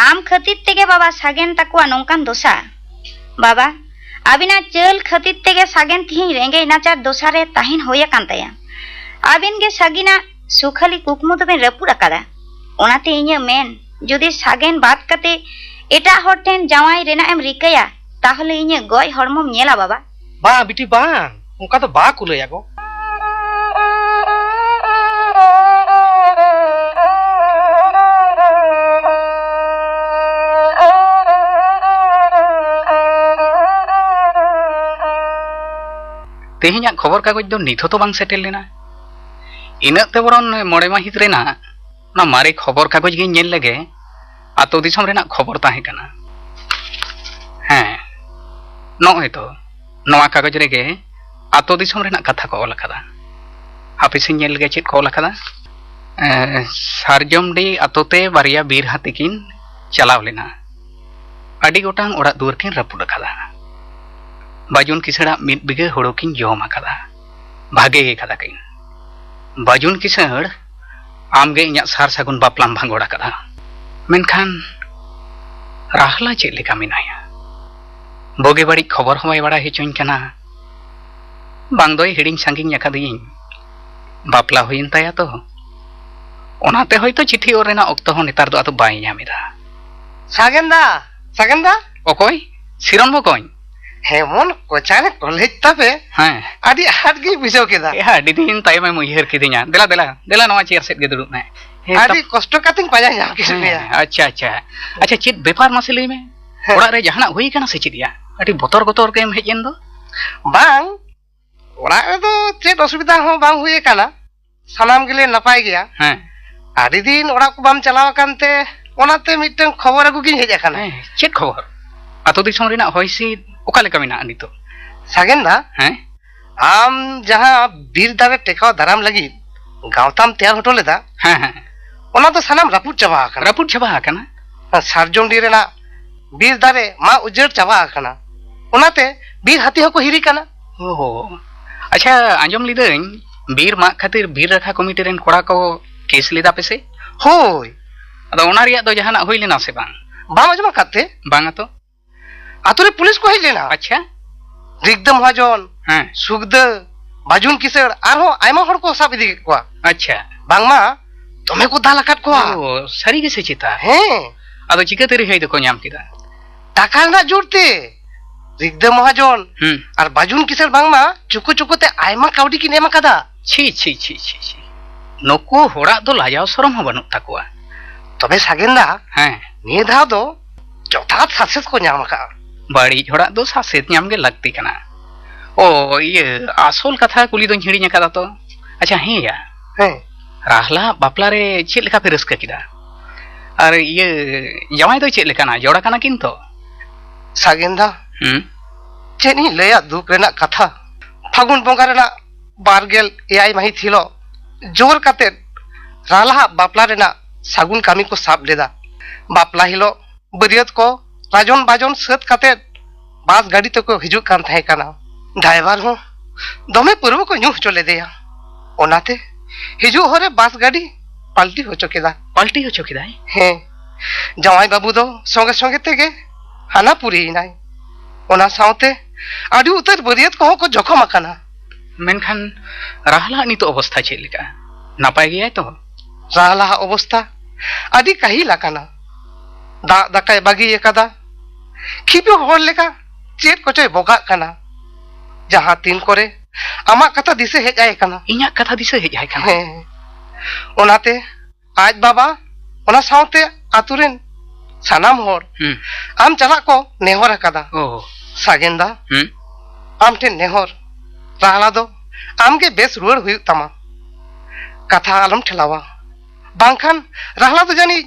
ᱟᱢ ᱠᱷᱟᱹᱛᱤᱨ ᱛᱮᱜᱮ ᱵᱟᱵᱟ ᱥᱟᱜᱮᱱ ᱛᱟᱠᱚᱣᱟ ᱱᱚᱝᱠᱟᱱ ᱫᱚᱥᱟ᱾ ᱵᱟᱵᱟ, ᱟᱹᱵᱤᱱᱟᱜ ᱪᱟᱹᱞ ᱠᱷᱟᱹᱛᱤᱨ ᱛᱮᱜᱮ ᱥᱟᱜᱮᱱ ᱛᱤᱦᱤᱧ ᱨᱮᱸᱜᱮᱡ ᱱᱟᱪᱟᱨ ᱫᱚᱥᱟ ᱨᱮ ᱛᱟᱦᱮᱱ ᱦᱩᱭ ᱟᱠᱟᱱ ᱛᱟᱭᱟ᱾ ᱟᱹᱵᱤᱱ ᱜᱮ ᱥᱟᱹᱜᱤᱱᱟᱜ ᱥᱩᱠᱷᱟᱹᱞᱤ ᱠᱩᱠᱢᱩ ᱫᱚᱵᱤᱱ ᱨᱟᱹᱯᱩᱫ ᱟᱠᱟᱫᱟ᱾ ᱚᱱᱟᱛᱮ ᱤᱧᱟᱹᱜ ᱢᱮᱱ, ᱡᱩᱫᱤ ᱥᱟᱜᱮᱱ ᱵᱟᱫ ᱠᱟᱛᱮ ᱮᱴᱟᱜ ᱦᱚᱲ ᱴᱷᱮᱱ ᱡᱟᱶᱟᱭ ᱨᱮᱱᱟᱜ ᱮᱢ ᱨᱤᱠᱟᱹᱭᱟ, ᱛᱟᱦᱚᱞᱮ ᱤᱧᱟᱹᱜ ᱜᱚᱡ ᱦᱚᱲᱢᱚᱢ ᱧᱮᱞᱟ ᱵᱟᱵᱟ᱾ ᱵᱟᱝ ᱵᱤᱴᱤ, ᱵᱟᱝ, ᱚᱱᱠᱟ ᱫᱚ ᱵᱟᱠᱚ ᱞᱟᱹᱭᱟ ᱜᱚ᱾ ᱛᱮᱦᱮᱧᱟᱜ ᱠᱷᱚᱵᱚᱨ ᱠᱟᱜᱚᱡᱽ ᱫᱚ ᱱᱤᱛ ᱦᱚᱸᱛᱚ ᱵᱟᱝ ᱥᱮᱴᱮᱨ ᱞᱮᱱᱟ᱾ ᱤᱱᱟᱹᱜ ᱛᱮ ᱵᱚᱨᱚᱱ ᱢᱚᱬᱮ ᱢᱟᱹᱦᱤᱛ ᱨᱮᱱᱟᱜ ᱚᱱᱟ ᱢᱟᱨᱮ ᱠᱷᱚᱵᱚᱨ ᱠᱟᱜᱚᱡᱽ ᱜᱤᱧ ᱧᱮᱞ ᱞᱮᱜᱮ, ᱟᱛᱳ ᱫᱤᱥᱚᱢ ᱨᱮᱱᱟᱜ ᱠᱷᱚᱵᱚᱨ ᱛᱟᱦᱮᱸ ᱠᱟᱱᱟ᱾ ᱦᱮᱸ, ᱱᱚᱜᱼᱚᱭ ᱛᱚ, ᱱᱚᱣᱟ ᱠᱟᱜᱚᱡᱽ ᱨᱮᱜᱮ ᱟᱛᱳ ᱫᱤᱥᱚᱢ ᱨᱮᱱᱟᱜ ᱠᱟᱛᱷᱟ ᱠᱚ ᱚᱞ ᱟᱠᱟᱫᱟ᱾ ᱦᱟᱯᱮ ᱥᱮᱧ ᱧᱮᱞ ᱞᱮᱜᱮ ᱪᱮᱫ ᱠᱚ ᱚᱞ ᱟᱠᱟᱫᱟ᱾ ᱮᱸ, ᱥᱟᱨᱡᱚᱢᱰᱤ ᱟᱛᱳ ᱛᱮ ᱵᱟᱨᱭᱟ ᱵᱤᱨ ᱦᱟᱹᱛᱤ ᱠᱤᱱ ᱪᱟᱞᱟᱣ ᱞᱮᱱᱟ᱾ ᱟᱹᱰᱤ ᱜᱚᱴᱟᱝ ᱚᱲᱟᱜ ᱫᱩᱣᱟᱹᱨ ᱠᱤᱱ ᱨᱟᱹᱯᱩᱫ ᱟᱠᱟᱫᱟ᱾ ᱵᱟᱹᱡᱩᱱ ᱠᱤᱥᱟᱹᱬᱟᱜ ᱢᱤᱫ ᱵᱤᱜᱷᱟᱹ ᱦᱳᱲᱳ ᱠᱤᱱ ᱡᱚᱢ ᱟᱠᱟᱫᱟ᱾ ᱵᱷᱟᱜᱮ ᱟᱠᱟᱫᱟ ᱠᱤᱱ᱾ ᱵᱟᱹᱡᱩᱱ ᱠᱤᱥᱟᱹᱬ, ᱟᱢᱜᱮ ᱤᱧᱟᱜ ᱥᱟᱨ ᱥᱟᱹᱜᱩᱱ ᱵᱟᱯᱞᱟᱢ ᱵᱷᱟᱸᱜᱚᱲ ᱟᱠᱟᱫᱟ᱾ ᱢᱮᱱᱠᱷᱟᱱ ᱨᱟᱦᱞᱟ ᱪᱮᱫ ᱞᱮᱠᱟ ᱢᱮᱱᱟᱭᱟ? ᱵᱩᱜᱤ ᱵᱟᱹᱲᱤᱡ ᱠᱷᱚᱵᱚᱨ ᱦᱚᱸ ᱵᱟᱭ ᱵᱟᱲᱟᱭ ᱦᱚᱪᱚᱧ ᱠᱟᱱᱟ᱾ ᱵᱟᱝ ᱫᱚᱭ ᱦᱤᱲᱤᱧ ᱥᱟᱺᱜᱤᱧ ᱟᱠᱟᱫᱤᱧ᱾ ᱵᱟᱯᱞᱟ ᱦᱩᱭᱮᱱ ᱛᱟᱭᱟ ᱛᱚ᱾ ᱚᱱᱟᱛᱮ ᱦᱚᱭᱛᱚ ᱪᱤᱴᱷᱤ ᱚᱞ ᱨᱮᱱᱟᱜ ᱚᱠᱛᱚ ᱦᱚᱸ ᱱᱮᱛᱟᱨ ᱫᱚ ᱟᱫᱚ ᱵᱟᱭ ᱧᱟᱢ ᱮᱫᱟ᱾ ᱥᱟᱜᱮᱱ ᱫᱟ, ᱥᱟᱜᱮᱱ ᱫᱟ᱾ ᱚᱠᱚᱭ? ᱥᱤᱨᱚᱱ ᱵᱚᱠᱚᱧ? ᱮᱢᱚᱱ ᱠᱚᱪᱟᱨᱮ ᱠᱚᱞᱮᱡᱽ ᱛᱟᱯᱮ, ᱦᱮᱸ᱾ ᱟᱹᱰᱤ ᱟᱸᱴ ᱜᱤᱧ ᱵᱩᱡᱷᱟᱹᱣ ᱠᱮᱫᱟ᱾ ᱮ, ᱟᱹᱰᱤ ᱫᱤᱱ ᱛᱟᱭᱚᱢᱮᱢ ᱩᱭᱦᱟᱹᱨ ᱠᱤᱫᱤᱧᱟ᱾ ᱫᱮᱞᱟ, ᱫᱮᱞᱟ, ᱫᱮᱞᱟ, ᱱᱚᱣᱟ ᱪᱮᱭᱟᱨ ᱥᱮᱫ ᱜᱮ ᱫᱩᱲᱩᱵ ᱢᱮ᱾ ᱦᱮᱸ, ᱟᱹᱰᱤ ᱛᱚ- ᱠᱚᱥᱴᱚ ᱠᱟᱛᱮᱧ ᱯᱟᱸᱡᱟ ᱧᱟᱢ ᱠᱮᱫ ᱦᱮᱸ, ᱢᱮᱭᱟ᱾ ᱟᱪᱪᱷᱟ, ᱟᱪᱪᱷᱟ᱾ ᱟᱪᱪᱷᱟ, ᱪᱮᱫ ᱵᱮᱯᱟᱨ ᱢᱟᱥᱮ ᱞᱟᱹᱭ ᱢᱮ? ᱦᱮᱸ᱾ ᱚᱲᱟᱜ ᱨᱮ ᱡᱟᱦᱟᱱᱟᱜ ᱦᱩᱭ ᱟᱠᱟᱱᱟ ᱥᱮ ᱪᱮᱫ ᱭᱟ? ᱟᱹᱰᱤ ᱵᱚᱛᱚᱨ ᱵᱚᱛᱚᱨ ᱜᱮᱢ ᱦᱮᱡ ᱮᱱ ᱫᱚ? ᱵᱟᱝ, ᱚᱲᱟᱜ ᱨᱮᱫᱚ ᱪᱮᱫ ᱚᱥᱩᱵᱤᱫᱷᱟ ᱦᱚᱸ ᱵᱟᱝ ᱦᱩᱭ ᱟᱠᱟᱱᱟ, ᱥᱟᱱᱟᱢ ᱜᱮᱞᱮ ᱱᱟᱯᱟᱭ ᱜᱮᱭᱟ᱾ ᱦᱮᱸ᱾ ᱟᱹᱰᱤ ᱫᱤᱱ ᱚᱲᱟᱜ ᱠᱚ ᱵᱟᱢ ᱪᱟᱞᱟᱣ ᱟᱠᱟᱱ ᱛᱮ, ᱚᱱᱟᱛᱮ ᱢᱤᱫᱴᱟᱝ ᱠᱷᱚᱵᱚᱨ ᱟᱹᱜᱩ ᱜᱤᱧ ᱦᱮᱡ ᱟᱠᱟᱱᱟ᱾ ᱦᱮᱸ, ᱪᱮᱫ ᱠᱷᱚᱵᱚᱨ? ᱟᱛᱳ ᱫᱤᱥᱚᱢ ᱨᱮᱱᱟᱜ ᱦᱚᱭ ᱦᱤᱸᱥᱤᱫ ᱚᱠᱟ ᱞᱮᱠᱟ ᱢᱮᱱᱟᱜᱼᱟ ᱱᱤᱛᱚᱜ? ᱥᱟᱜᱮᱱ ᱫᱟ, ᱦᱮᱸ? ᱟᱢ ᱡᱟᱦᱟᱸ ᱵᱤᱨ ᱫᱟᱨᱮ ᱴᱮᱠᱟᱣ ᱫᱟᱨᱟᱢ ᱞᱟᱹᱜᱤᱫ ᱜᱟᱶᱛᱟᱢ ᱛᱮᱭᱟᱨ ᱦᱚᱴᱚ ᱞᱮᱫᱟ, ᱦᱮᱸ, ᱦᱮᱸ᱾ ᱚᱱᱟ ᱫᱚ ᱥᱟᱱᱟᱢ ᱨᱟᱹᱯᱩᱫ ᱪᱟᱵᱟ ᱟᱠᱟᱱᱟ᱾ ᱨᱟᱹᱯᱩᱫ ᱪᱟᱵᱟ ᱟᱠᱟᱱᱟ? ᱥᱟᱨᱡᱚᱢ ᱰᱤ ᱨᱮᱱᱟᱜ ᱵᱤᱨ ᱫᱟᱨᱮ ᱢᱟᱜ ᱩᱡᱟᱹᱲ ᱪᱟᱵᱟ ᱟᱠᱟᱱᱟ, ᱚᱱᱟᱛᱮ ᱵᱤᱨ ᱦᱟᱹᱛᱤ ᱦᱚᱸᱠᱚ ᱦᱤᱨᱤ ᱠᱟᱱᱟ᱾ ᱚ, ᱟᱪᱪᱷᱟ, ᱟᱸᱡᱚᱢ ᱞᱤᱫᱟᱹᱧ ᱵᱤᱨ ᱢᱟᱜ ᱠᱷᱟᱹᱛᱤᱨ ᱵᱤᱨ ᱨᱟᱠᱷᱟ ᱠᱚᱢᱤᱴᱤ ᱨᱮᱱ ᱠᱚᱲᱟ ᱠᱚ ᱠᱮᱥ ᱞᱮᱫᱟ ᱯᱮᱥᱮ? ᱦᱳᱭ᱾ ᱟᱫᱚ ᱚᱱᱟ ᱨᱮᱭᱟᱜ ᱫᱚ ᱡᱟᱦᱟᱱᱟᱜ ᱦᱩᱭ ᱞᱮᱱᱟ ᱥᱮ ᱵᱟᱝ? ᱵᱟᱢ ᱟᱸᱡᱚᱢ ᱟᱠᱟᱫ ᱛᱮ? ᱵᱟᱝᱟ ᱛᱚ᱾ ᱟᱛᱳ ᱨᱮ ᱯᱩᱞᱤᱥ ᱠᱚ ᱦᱮᱡ ᱞᱮᱱᱟ᱾ ᱟᱪᱪᱷᱟ᱾ ᱨᱤᱜᱽᱫᱟᱹ ᱢᱚᱦᱟᱡᱚᱱ, ᱦᱮᱸ᱾ ᱥᱩᱠᱫᱟᱹ, ᱵᱟᱡᱩᱱ ᱠᱤᱥᱟᱹᱲ, ᱟᱨᱦᱚᱸ ᱟᱭᱢᱟ ᱦᱚᱲ ᱠᱚ ᱥᱟᱵ ᱤᱫᱤ ᱠᱮᱫ ᱠᱚᱣᱟ᱾ ᱟᱪᱪᱷᱟ᱾ ᱵᱟᱝᱢᱟ ᱫᱚᱢᱮ ᱠᱚ ᱫᱟᱞ ᱟᱠᱟᱫ ᱠᱚᱣᱟ᱾ ᱚ, ᱥᱟᱹᱨᱤ ᱜᱮᱥᱮ ᱪᱮᱛᱟ? ᱦᱮᱸ᱾ ᱟᱫᱚ ᱪᱤᱠᱟᱹᱛᱮ ᱨᱤᱦᱟᱹᱭ ᱫᱚᱠᱚ ᱧᱟᱢ ᱠᱮᱫᱟ? ᱴᱟᱠᱟ ᱨᱮᱱᱟᱜ ᱡᱳᱨ ᱛᱮ᱾ ᱨᱤᱜᱽᱫᱟᱹ ᱢᱚᱦᱟᱡᱚᱱ ᱦᱩᱸ᱾ ᱟᱨ ᱵᱟᱡᱩᱱ ᱠᱤᱥᱟᱹᱲ ᱵᱟᱝᱢᱟ ᱪᱩᱠᱩ ᱪᱩᱠᱩ ᱛᱮ ᱟᱭᱢᱟ ᱠᱟᱹᱣᱰᱤ ᱠᱤᱱ ᱮᱢ ᱟᱠᱟᱫᱟ᱾ ᱪᱷᱤ, ᱪᱷᱤ, ᱪᱷᱤ, ᱪᱷᱤ, ᱪᱷᱤ᱾ ᱱᱩᱠᱩ ᱦᱚᱲᱟᱜ ᱫᱚ ᱞᱟᱡᱟᱣ ᱥᱚᱨᱚᱢ ᱦᱚᱸ ᱵᱟᱹᱱᱩᱜ ᱛᱟᱠᱚᱣᱟ᱾ ᱛᱚᱵᱮ ᱥᱟᱜᱮᱱ ᱫᱟ, ᱦᱮᱸ᱾ ᱱᱤᱭᱟᱹ ᱫᱷᱟᱣ ᱫᱚ ᱡᱚᱛᱷᱟᱛ ᱥᱟᱥᱮᱛ ᱠᱚ ᱧᱟᱢ ᱟᱠᱟᱫᱼᱟ᱾ ᱵᱟᱹᱲᱤᱡ ᱦᱚᱲᱟᱜ ᱫᱚ ᱥᱟᱥᱮᱛ ᱧᱟᱢ ᱜᱮ ᱞᱟᱹᱠᱛᱤ ᱠᱟᱱᱟ᱾ ᱚ, ᱤᱭᱟᱹ, ᱟᱥᱚᱞ ᱠᱟᱛᱷᱟ ᱠᱩᱞᱤ ᱫᱚᱧ ᱦᱤᱲᱤᱧ ᱟᱠᱟᱫᱟ ᱛᱚ᱾ ᱟᱪᱪᱷᱟ, ᱦᱮᱸᱭᱟ᱾ ᱦᱮᱸ᱾ ᱨᱟᱦᱞᱟ ᱵᱟᱯᱞᱟ ᱨᱮ ᱪᱮᱫ ᱞᱮᱠᱟ ᱯᱮ ᱨᱟᱹᱥᱠᱟᱹ ᱠᱮᱫᱟ? ᱟᱨ ᱤᱭᱟᱹ, ᱡᱟᱶᱟᱭ ᱫᱚ ᱪᱮᱫ ᱞᱮᱠᱟᱱᱟ? ᱡᱚᱲᱟ ᱠᱟᱱᱟ ᱠᱤᱱ ᱛᱚ? ᱥᱟᱜᱮᱱ ᱫᱟ, ᱦᱩᱸ? ᱪᱮᱫ ᱤᱧ ᱞᱟᱹᱭᱟ ᱫᱩᱠ ᱨᱮᱱᱟᱜ ᱠᱟᱛᱷᱟ? ᱯᱷᱟᱹᱜᱩᱱ ᱵᱚᱸᱜᱟ ᱨᱮᱱᱟᱜ ᱵᱟᱨ ᱜᱮᱞ ᱮᱭᱟᱭ ᱢᱟᱹᱦᱤᱛ ᱦᱤᱞᱳᱜ ᱡᱳᱨ ᱠᱟᱛᱮᱫ ᱨᱟᱦᱞᱟᱦᱟᱜ ᱵᱟᱯᱞᱟ ᱨᱮᱱᱟᱜ ᱥᱟᱹᱜᱩᱱ ᱠᱟᱹᱢᱤ ᱠᱚ ᱥᱟᱵ ᱞᱮᱫᱟ᱾ ᱵᱟᱯᱞᱟ ᱦᱤᱞᱳᱜ ᱵᱟᱹᱨᱭᱟᱹᱛ ᱠᱚ ᱨᱟᱡᱚᱱ ᱵᱟᱡᱚᱱ ᱥᱟᱹᱛ ᱠᱟᱛᱮᱫ ᱵᱟᱥ ᱜᱟᱹᱰᱤ ᱛᱮᱠᱚ ᱦᱤᱡᱩᱜ ᱠᱟᱱ ᱛᱟᱦᱮᱸ ᱠᱟᱱᱟ᱾ ᱰᱨᱟᱭᱵᱷᱟᱨ ᱦᱚᱸ ᱫᱚᱢᱮ ᱯᱟᱹᱨᱣᱟᱹ ᱠᱚ ᱧᱩ ᱦᱚᱪᱚ ᱞᱮᱫᱮᱭᱟ, ᱚᱱᱟᱛᱮ ᱦᱤᱡᱩᱜ ᱦᱚᱨ ᱨᱮ ᱵᱟᱥ ᱜᱟᱹᱰᱤ ᱯᱟᱞᱴᱤ ᱦᱚᱪᱚ ᱠᱮᱫᱟ᱾ ᱯᱟᱞᱴᱤ ᱦᱚᱪᱚ ᱠᱮᱫᱟᱭ? ᱦᱮᱸ, ᱡᱟᱶᱟᱭ ᱵᱟᱹᱵᱩ ᱫᱚ ᱥᱚᱸᱜᱮ ᱥᱚᱸᱜᱮ ᱛᱮᱜᱮ ᱦᱟᱱᱟ ᱯᱩᱨᱤᱭᱮᱱᱟᱭ᱾ ᱚᱱᱟ ᱥᱟᱶᱛᱮ ᱟᱹᱰᱤ ᱩᱛᱟᱹᱨ ᱵᱟᱹᱨᱭᱟᱹᱛ ᱠᱚᱦᱚᱸ ᱠᱚ ᱡᱚᱠᱷᱚᱢ ᱟᱠᱟᱱᱟ᱾ ᱢᱮᱱᱠᱷᱟᱱ ᱨᱟᱦᱞᱟᱜ ᱱᱤᱛᱚᱜ ᱚᱵᱚᱥᱛᱷᱟ ᱪᱮᱫ ᱞᱮᱠᱟ? ᱱᱟᱯᱟᱭ ᱜᱮᱭᱟᱭ ᱛᱚ? ᱨᱟᱦᱞᱟᱦᱟᱜ ᱚᱵᱚᱥᱛᱷᱟ ᱟᱹᱰᱤ ᱠᱟᱹᱦᱤᱞ ᱟᱠᱟᱱᱟ᱾ ᱫᱟᱜ ᱫᱟᱠᱟᱭ ᱵᱟᱹᱜᱤ ᱟᱠᱟᱫᱟ᱾ ᱠᱷᱤᱯᱤ ᱦᱚᱲ ᱞᱮᱠᱟ ᱪᱮᱫ ᱠᱚᱪᱚᱭ ᱵᱚᱠᱟᱜ ᱠᱟᱱᱟ᱾ ᱡᱟᱦᱟᱸ ᱛᱤᱱ ᱠᱚᱨᱮ ᱟᱢᱟᱜ ᱠᱟᱛᱷᱟ ᱫᱤᱥᱟᱹ ᱦᱮᱡ ᱟᱭ ᱠᱟᱱᱟ᱾ ᱤᱧᱟᱜ ᱠᱟᱛᱷᱟ ᱫᱤᱥᱟᱹ ᱦᱮᱡ ᱟᱭ ᱠᱟᱱᱟ᱾ ᱦᱮᱸ, ᱚᱱᱟᱛᱮ ᱟᱡ ᱵᱟᱵᱟ, ᱚᱱᱟ ᱥᱟᱶᱛᱮ ᱟᱛᱳ ᱨᱮᱱ ᱥᱟᱱᱟᱢ ᱦᱚᱲ ᱦᱩᱸ᱾ ᱟᱢ ᱪᱟᱞᱟᱜ ᱠᱚ ᱱᱮᱦᱚᱨ ᱟᱠᱟᱫᱟ᱾ ᱚ᱾ ᱥᱟᱜᱮᱱ ᱫᱟ, ᱦᱩᱸ᱾ ᱟᱢ ᱴᱷᱮᱱ ᱱᱮᱦᱚᱨ, ᱨᱟᱦᱞᱟ ᱫᱚ ᱟᱢ ᱜᱮ ᱵᱮᱥ ᱨᱩᱣᱟᱹᱲ ᱦᱩᱭᱩᱜ ᱛᱟᱢᱟ᱾ ᱠᱟᱛᱷᱟ ᱟᱞᱚᱢ ᱴᱷᱮᱞᱟᱣᱟ, ᱵᱟᱝᱠᱷᱟᱱ ᱨᱟᱦᱞᱟ ᱫᱚ ᱡᱟᱹᱱᱤᱡ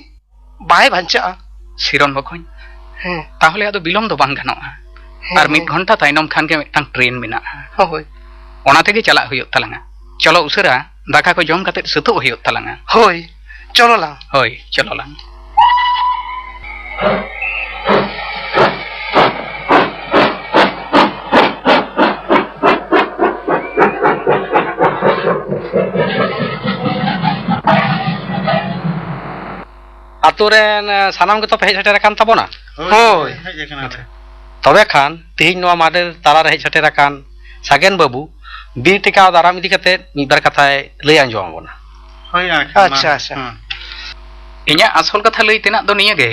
ᱵᱟᱭ ᱵᱟᱧᱪᱟᱜᱼᱟ᱾ ᱥᱤᱨᱚᱱ ᱵᱚᱠᱚᱧ, ᱦᱮᱸ᱾ ᱛᱟᱦᱚᱞᱮ ᱟᱫᱚ ᱵᱤᱞᱚᱢ ᱫᱚ ᱵᱟᱝ ᱜᱟᱱᱚᱜᱼᱟ᱾ ᱦᱮᱸ, ᱟᱨ ᱢᱤᱫ ᱦᱮᱸ᱾ ᱜᱷᱚᱱᱴᱟ ᱛᱟᱭᱱᱚᱢ ᱠᱷᱟᱱ ᱜᱮ ᱢᱤᱫᱴᱟᱝ ᱴᱨᱮᱱ ᱢᱮᱱᱟᱜᱼᱟ᱾ ᱦᱳᱭ᱾ ᱚᱱᱟ ᱛᱮᱜᱮ ᱪᱟᱞᱟᱜ ᱦᱩᱭᱩᱜ ᱛᱟᱞᱟᱝᱟ᱾ ᱪᱚᱞᱚ ᱩᱥᱟᱹᱨᱟ ᱫᱟᱠᱟ ᱠᱚ ᱡᱚᱢ ᱠᱟᱛᱮ ᱥᱟᱹᱛᱚᱜ ᱦᱩᱭᱩᱜ ᱛᱟᱞᱟᱝᱟ᱾ ᱦᱳᱭ, ᱪᱚᱞᱚ ᱞᱟᱝ᱾ ᱦᱳᱭ, ᱪᱚᱞᱚ ᱞᱟᱝ᱾ ᱟᱛᱳ ᱨᱮᱱ, ᱮ, ᱥᱟᱱᱟᱢ ᱜᱮᱛᱚ ᱯᱮ ᱦᱮᱡ ᱥᱮᱴᱮᱨ ᱟᱠᱟᱱ ᱛᱟᱵᱚᱱᱟ? ᱦᱳᱭ᱾ ᱦᱮᱡ ᱟᱠᱟᱱᱟ ᱞᱮ᱾ ᱛᱚᱵᱮ ᱠᱷᱟᱱ ᱛᱮᱦᱮᱧ ᱱᱚᱣᱟ ᱢᱟᱰᱮᱨ ᱛᱟᱞᱟᱨᱮ ᱦᱮᱡ ᱥᱮᱴᱮᱨ ᱟᱠᱟᱱ ᱥᱟᱜᱮᱱ ᱵᱟᱹᱵᱩ ᱵᱤᱨ ᱴᱮᱠᱟᱣ ᱫᱟᱨᱟᱢ ᱤᱫᱤ ᱠᱟᱛᱮ ᱢᱤᱫ ᱵᱟᱨ ᱠᱟᱛᱷᱟᱭ ᱞᱟᱹᱭ ᱟᱸᱡᱚᱢ ᱟᱵᱚᱱᱟ᱾ ᱦᱳᱭ, ᱟᱪᱪᱷᱟ, ᱟᱪᱪᱷᱟ, ᱢᱟ᱾ ᱟᱪᱪᱷᱟ᱾ ᱦᱮᱸ᱾ ᱤᱧᱟᱹᱜ ᱟᱥᱚᱞ ᱠᱟᱛᱷᱟ ᱞᱟᱹᱭ ᱛᱮᱱᱟᱜ ᱫᱚ ᱱᱤᱭᱟᱹ ᱜᱮ,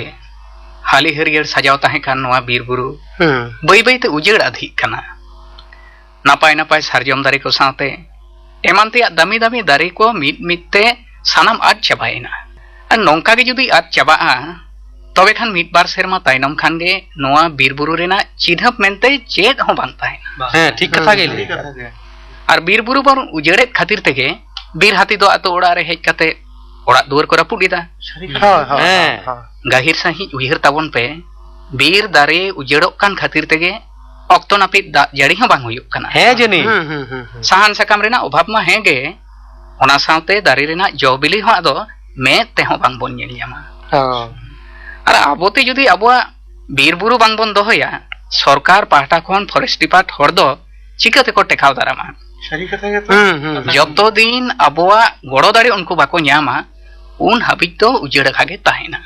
ᱦᱟᱹᱞᱤ ᱦᱟᱹᱨᱭᱟᱹᱲ ᱥᱟᱡᱟᱣ ᱛᱟᱦᱮᱸ ᱠᱟᱱ ᱱᱚᱣᱟ ᱵᱤᱨ ᱵᱩᱨᱩ ᱦᱮᱸ᱾ ᱵᱟᱹᱭ ᱵᱟᱹᱭ ᱛᱮ ᱩᱡᱟᱹᱲ ᱟᱫᱷᱤᱜ ᱠᱟᱱᱟ᱾ ᱱᱟᱯᱟᱭ ᱱᱟᱯᱟᱭ ᱥᱟᱨᱡᱚᱢ ᱫᱟᱨᱮ ᱠᱚ ᱥᱟᱶᱛᱮ ᱮᱢᱟᱱ ᱛᱮᱭᱟᱜ ᱫᱟᱹᱢᱤ ᱫᱟᱹᱢᱤ ᱫᱟᱨᱮ ᱠᱚ ᱢᱤᱫ ᱢᱤᱫ ᱛᱮ ᱥᱟᱱᱟᱢ ᱟᱫ ᱪᱟᱵᱟᱭᱮᱱᱟ᱾ ᱟᱨ ᱱᱚᱝᱠᱟ ᱜᱮ ᱡᱩᱫᱤ ᱟᱫ ᱪᱟᱵᱟᱜᱼᱟ, ᱛᱚᱵᱮ ᱠᱷᱟᱱ ᱢᱤᱫ ᱵᱟᱨ ᱥᱮᱨᱢᱟ ᱛᱟᱭᱱᱚᱢ ᱠᱷᱟᱱ ᱜᱮ ᱱᱚᱣᱟ ᱵᱤᱨ ᱵᱩᱨᱩ ᱨᱮᱱᱟᱜ ᱪᱤᱱᱦᱟᱹᱯ ᱢᱮᱱᱛᱮ ᱪᱮᱫ ᱦᱚᱸ ᱵᱟᱝ ᱛᱟᱦᱮᱱᱟ᱾ ᱵᱟᱝ᱾ ᱦᱮᱸ, ᱴᱷᱤᱠ ᱠᱟᱛᱷᱟ ᱜᱮ ᱦᱮᱸ, ᱞᱟᱹᱭ ᱴᱷᱤᱠ ᱠᱟᱫᱟ᱾ ᱠᱟᱛᱷᱟ ᱜᱮ᱾ ᱟᱨ ᱵᱤᱨ ᱵᱩᱨᱩ ᱵᱚᱱ ᱩᱡᱟᱹᱲᱮᱫ ᱠᱷᱟᱹᱛᱤᱨ ᱛᱮᱜᱮ ᱵᱤᱨ ᱦᱟᱹᱛᱤ ᱫᱚ ᱟᱛᱳ ᱚᱲᱟᱜ ᱨᱮ ᱦᱮᱡ ᱠᱟᱛᱮ ᱚᱲᱟᱜ ᱫᱩᱣᱟᱹᱨ ᱠᱚ ᱨᱟᱹᱯᱩᱫ ᱮᱫᱟ᱾ ᱥᱟᱹᱨᱤ ᱠᱟᱛᱷᱟ᱾ ᱦᱳᱭ, ᱦᱳᱭ, ᱦᱮᱸ᱾ ᱦᱳᱭ, ᱦᱳᱭ᱾ ᱜᱟᱹᱦᱤᱨ ᱥᱟᱺᱦᱤᱡ ᱩᱭᱦᱟᱹᱨ ᱛᱟᱵᱚᱱ ᱯᱮ, ᱵᱤᱨ ᱫᱟᱨᱮ ᱩᱡᱟᱹᱲᱚᱜ ᱠᱟᱱ ᱠᱷᱟᱹᱛᱤᱨ ᱛᱮᱜᱮ ᱚᱠᱛᱚ ᱱᱟᱹᱯᱤᱛ ᱫᱟᱜ ᱡᱟᱹᱲᱤ ᱦᱚᱸ ᱵᱟᱝ ᱦᱩᱭᱩᱜ ᱠᱟᱱᱟ᱾ ᱦᱮᱸ ᱡᱟᱹᱱᱤᱡ᱾ ᱦᱩᱸ, ᱦᱩᱸ, ᱦᱩᱸ, ᱦᱩᱸ᱾ ᱥᱟᱦᱟᱱ ᱥᱟᱠᱟᱢ ᱨᱮᱱᱟᱜ ᱚᱵᱷᱟᱵᱽ ᱢᱟ ᱦᱮᱸ ᱜᱮ, ᱚᱱᱟ ᱥᱟᱶᱛᱮ ᱫᱟᱨᱮ ᱨᱮᱱᱟᱜ ᱡᱚ ᱵᱤᱞᱤ ᱦᱚᱸ ᱟᱫᱚ ᱢᱮᱫ ᱛᱮᱦᱚᱸ ᱵᱟᱝ ᱵᱚᱱ ᱧᱮᱞ ᱧᱟᱢᱟ᱾ ᱦᱳᱭ᱾ ᱟᱨ ᱟᱵᱚ ᱛᱮ ᱡᱩᱫᱤ ᱟᱵᱚᱣᱟᱜ ᱵᱤᱨ ᱵᱩᱨᱩ ᱵᱟᱝ ᱵᱚᱱ ᱫᱚᱦᱚᱭᱟ, ᱥᱚᱨᱠᱟᱨ ᱯᱟᱦᱴᱟ ᱠᱷᱚᱱ ᱯᱷᱚᱨᱮᱥᱴ ᱰᱤᱯᱟᱨᱴ ᱦᱚᱲ ᱫᱚ ᱪᱤᱠᱟᱹ ᱛᱮᱠᱚ ᱴᱮᱠᱟᱣ ᱫᱟᱨᱟᱢᱟ? ᱥᱟᱹᱨᱤ ᱠᱟᱛᱷᱟ ᱜᱮᱛᱚ᱾ ᱦᱩᱸ, ᱦᱩᱸ᱾ ᱡᱚᱛᱚ ᱫᱤᱱ ᱟᱵᱚᱣᱟᱜ ᱜᱚᱲᱚ ᱫᱟᱲᱮ ᱩᱱᱠᱩ ᱵᱟᱠᱚ ᱧᱟᱢᱟ, ᱩᱱ ᱦᱟᱹᱵᱤᱡ ᱫᱚ ᱩᱡᱟᱹᱲ ᱟᱠᱟ ᱜᱮ ᱛᱟᱦᱮᱱᱟ᱾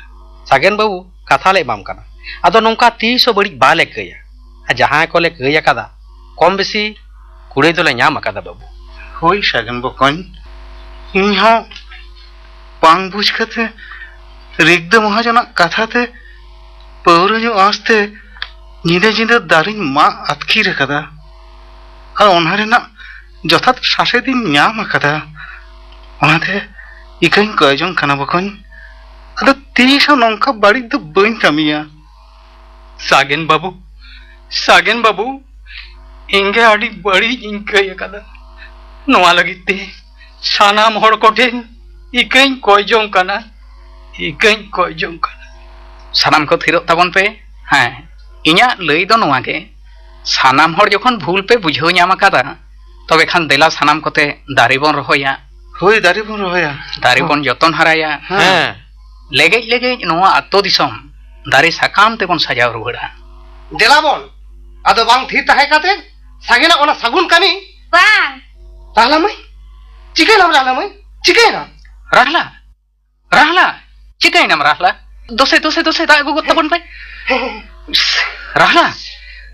ᱥᱟᱜᱮᱱ ᱵᱟᱹᱵᱩ, ᱠᱟᱛᱷᱟ ᱞᱮ ᱮᱢᱟᱢ ᱠᱟᱱᱟ᱾ ᱟᱫᱚ ᱱᱚᱝᱠᱟ ᱛᱤᱥ ᱦᱚᱸ ᱵᱟᱹᱲᱤᱡ ᱵᱟᱞᱮ ᱠᱟᱹᱭᱟ᱾ ᱟᱨ ᱡᱟᱦᱟᱸᱭ ᱠᱚᱞᱮ ᱠᱟᱹᱭ ᱟᱠᱟᱫᱟ, ᱠᱚᱢ ᱵᱮᱥᱤ ᱠᱩᱲᱟᱹᱭ ᱫᱚᱞᱮ ᱧᱟᱢ ᱟᱠᱟᱫᱟ ᱵᱟᱹᱵᱩ᱾ ᱦᱳᱭ ᱥᱟᱜᱮᱱ ᱵᱚᱠᱚᱧ, ᱤᱧ ᱦᱚᱸ ᱵᱟᱝ ᱵᱩᱡᱽ ᱠᱟᱛᱮ ᱨᱤᱜᱽᱫᱟᱹ ᱢᱚᱦᱟᱡᱚᱱᱟᱜ ᱠᱟᱛᱷᱟ ᱛᱮ ᱯᱟᱹᱣᱨᱟᱹ ᱧᱩ ᱟᱸᱥ ᱛᱮ ᱧᱤᱫᱟᱹ ᱧᱤᱫᱟᱹ ᱫᱟᱨᱮᱧ ᱢᱟᱜ ᱟᱹᱛᱠᱤᱨ ᱟᱠᱟᱫᱟ, ᱟᱨ ᱚᱱᱟ ᱨᱮᱱᱟᱜ ᱡᱚᱛᱷᱟᱛ ᱥᱟᱥᱮᱛ ᱤᱧ ᱧᱟᱢ ᱟᱠᱟᱫᱟ᱾ ᱚᱱᱟᱛᱮ ᱤᱠᱟᱹᱧ ᱠᱚᱭ ᱡᱚᱝ ᱠᱟᱱᱟ ᱵᱚᱠᱚᱧ᱾ ᱟᱫᱚ ᱛᱤᱥ ᱦᱚᱸ ᱱᱚᱝᱠᱟ ᱵᱟᱹᱲᱤᱡ ᱫᱚ ᱵᱟᱹᱧ ᱠᱟᱹᱢᱤᱭᱟ᱾ ᱥᱟᱜᱮᱱ ᱵᱟᱹᱵᱩ, ᱥᱟᱜᱮᱱ ᱵᱟᱹᱵᱩ, ᱤᱧ ᱜᱮ ᱟᱹᱰᱤ ᱵᱟᱹᱲᱤᱡ ᱤᱧ ᱠᱟᱹᱭ ᱟᱠᱟᱫᱟ᱾ ᱱᱚᱣᱟ ᱞᱟᱹᱜᱤᱫ ᱛᱮ ᱥᱟᱱᱟᱢ ᱦᱚᱲ ᱠᱚᱴᱷᱮᱱ ᱤᱠᱟᱹᱧ ᱠᱚᱭ ᱡᱚᱝ ᱠᱟᱱᱟ, ᱤᱠᱟᱹᱧ ᱠᱚᱭ ᱡᱚᱝ ᱠᱟᱱᱟ᱾ ᱥᱟᱱᱟᱢ ᱠᱚ ᱛᱷᱤᱨᱚᱜ ᱛᱟᱵᱚᱱ ᱯᱮ᱾ ᱦᱮᱸ, ᱤᱧᱟᱹᱜ ᱞᱟᱹᱭ ᱫᱚ ᱱᱚᱣᱟ ᱜᱮ, ᱥᱟᱱᱟᱢ ᱦᱚᱲ ᱡᱚᱠᱷᱚᱱ ᱵᱷᱩᱞ ᱯᱮ ᱵᱩᱡᱷᱟᱹᱣ ᱧᱟᱢ ᱟᱠᱟᱫᱟ, ᱛᱚᱵᱮ ᱠᱷᱟᱱ ᱫᱮᱞᱟ ᱥᱟᱱᱟᱢ ᱠᱚᱛᱮ ᱫᱟᱨᱮ ᱵᱚᱱ ᱨᱚᱦᱚᱭᱟ᱾ ᱦᱳᱭ, ᱫᱟᱨᱮ ᱵᱚᱱ ᱨᱚᱦᱚᱭᱟ᱾ ᱫᱟᱨᱮ ᱵᱚᱱ ᱡᱚᱛᱚᱱ ᱦᱟᱨᱟᱭᱟ᱾ ᱦᱮᱸ᱾ ᱞᱮᱜᱮᱡ ᱞᱮᱜᱮᱡ ᱱᱚᱣᱟ ᱟᱛᱳ ᱫᱤᱥᱚᱢ ᱫᱟᱨᱮ ᱥᱟᱠᱟᱢ ᱛᱮᱵᱚᱱ ᱥᱟᱡᱟᱣ ᱨᱩᱣᱟᱹᱲᱟ᱾ ᱫᱮᱞᱟ ᱵᱚᱱ, ᱟᱫᱚ ᱵᱟᱝ ᱛᱷᱤᱨ ᱛᱟᱦᱮᱸ ᱠᱟᱛᱮ ᱥᱟᱜᱮᱱᱟᱜ ᱚᱱᱟ ᱥᱟᱹᱜᱩᱱ ᱠᱟᱹᱢᱤ᱾ ᱵᱟᱝ᱾ ᱨᱟᱦᱞᱟ ᱢᱟᱹᱭ, ᱪᱤᱠᱟᱹᱭᱮᱱᱟᱢ ᱨᱟᱦᱞᱟ ᱢᱟᱹᱭ? ᱪᱤᱠᱟᱹᱭᱮᱱᱟᱢ? ᱨᱟᱦᱞᱟ, ᱨᱟᱦᱞᱟ, ᱪᱤᱠᱟᱹᱭᱮᱱᱟᱢ ᱨᱟᱦᱞᱟ? ᱫᱚᱥᱮ, ᱫᱚᱥᱮ, ᱫᱚᱥᱮ, ᱫᱟᱜ ᱟᱹᱜᱩ ᱜᱚᱫ ᱛᱟᱵᱚᱱ ᱯᱮ᱾ ᱨᱟᱦᱞᱟ,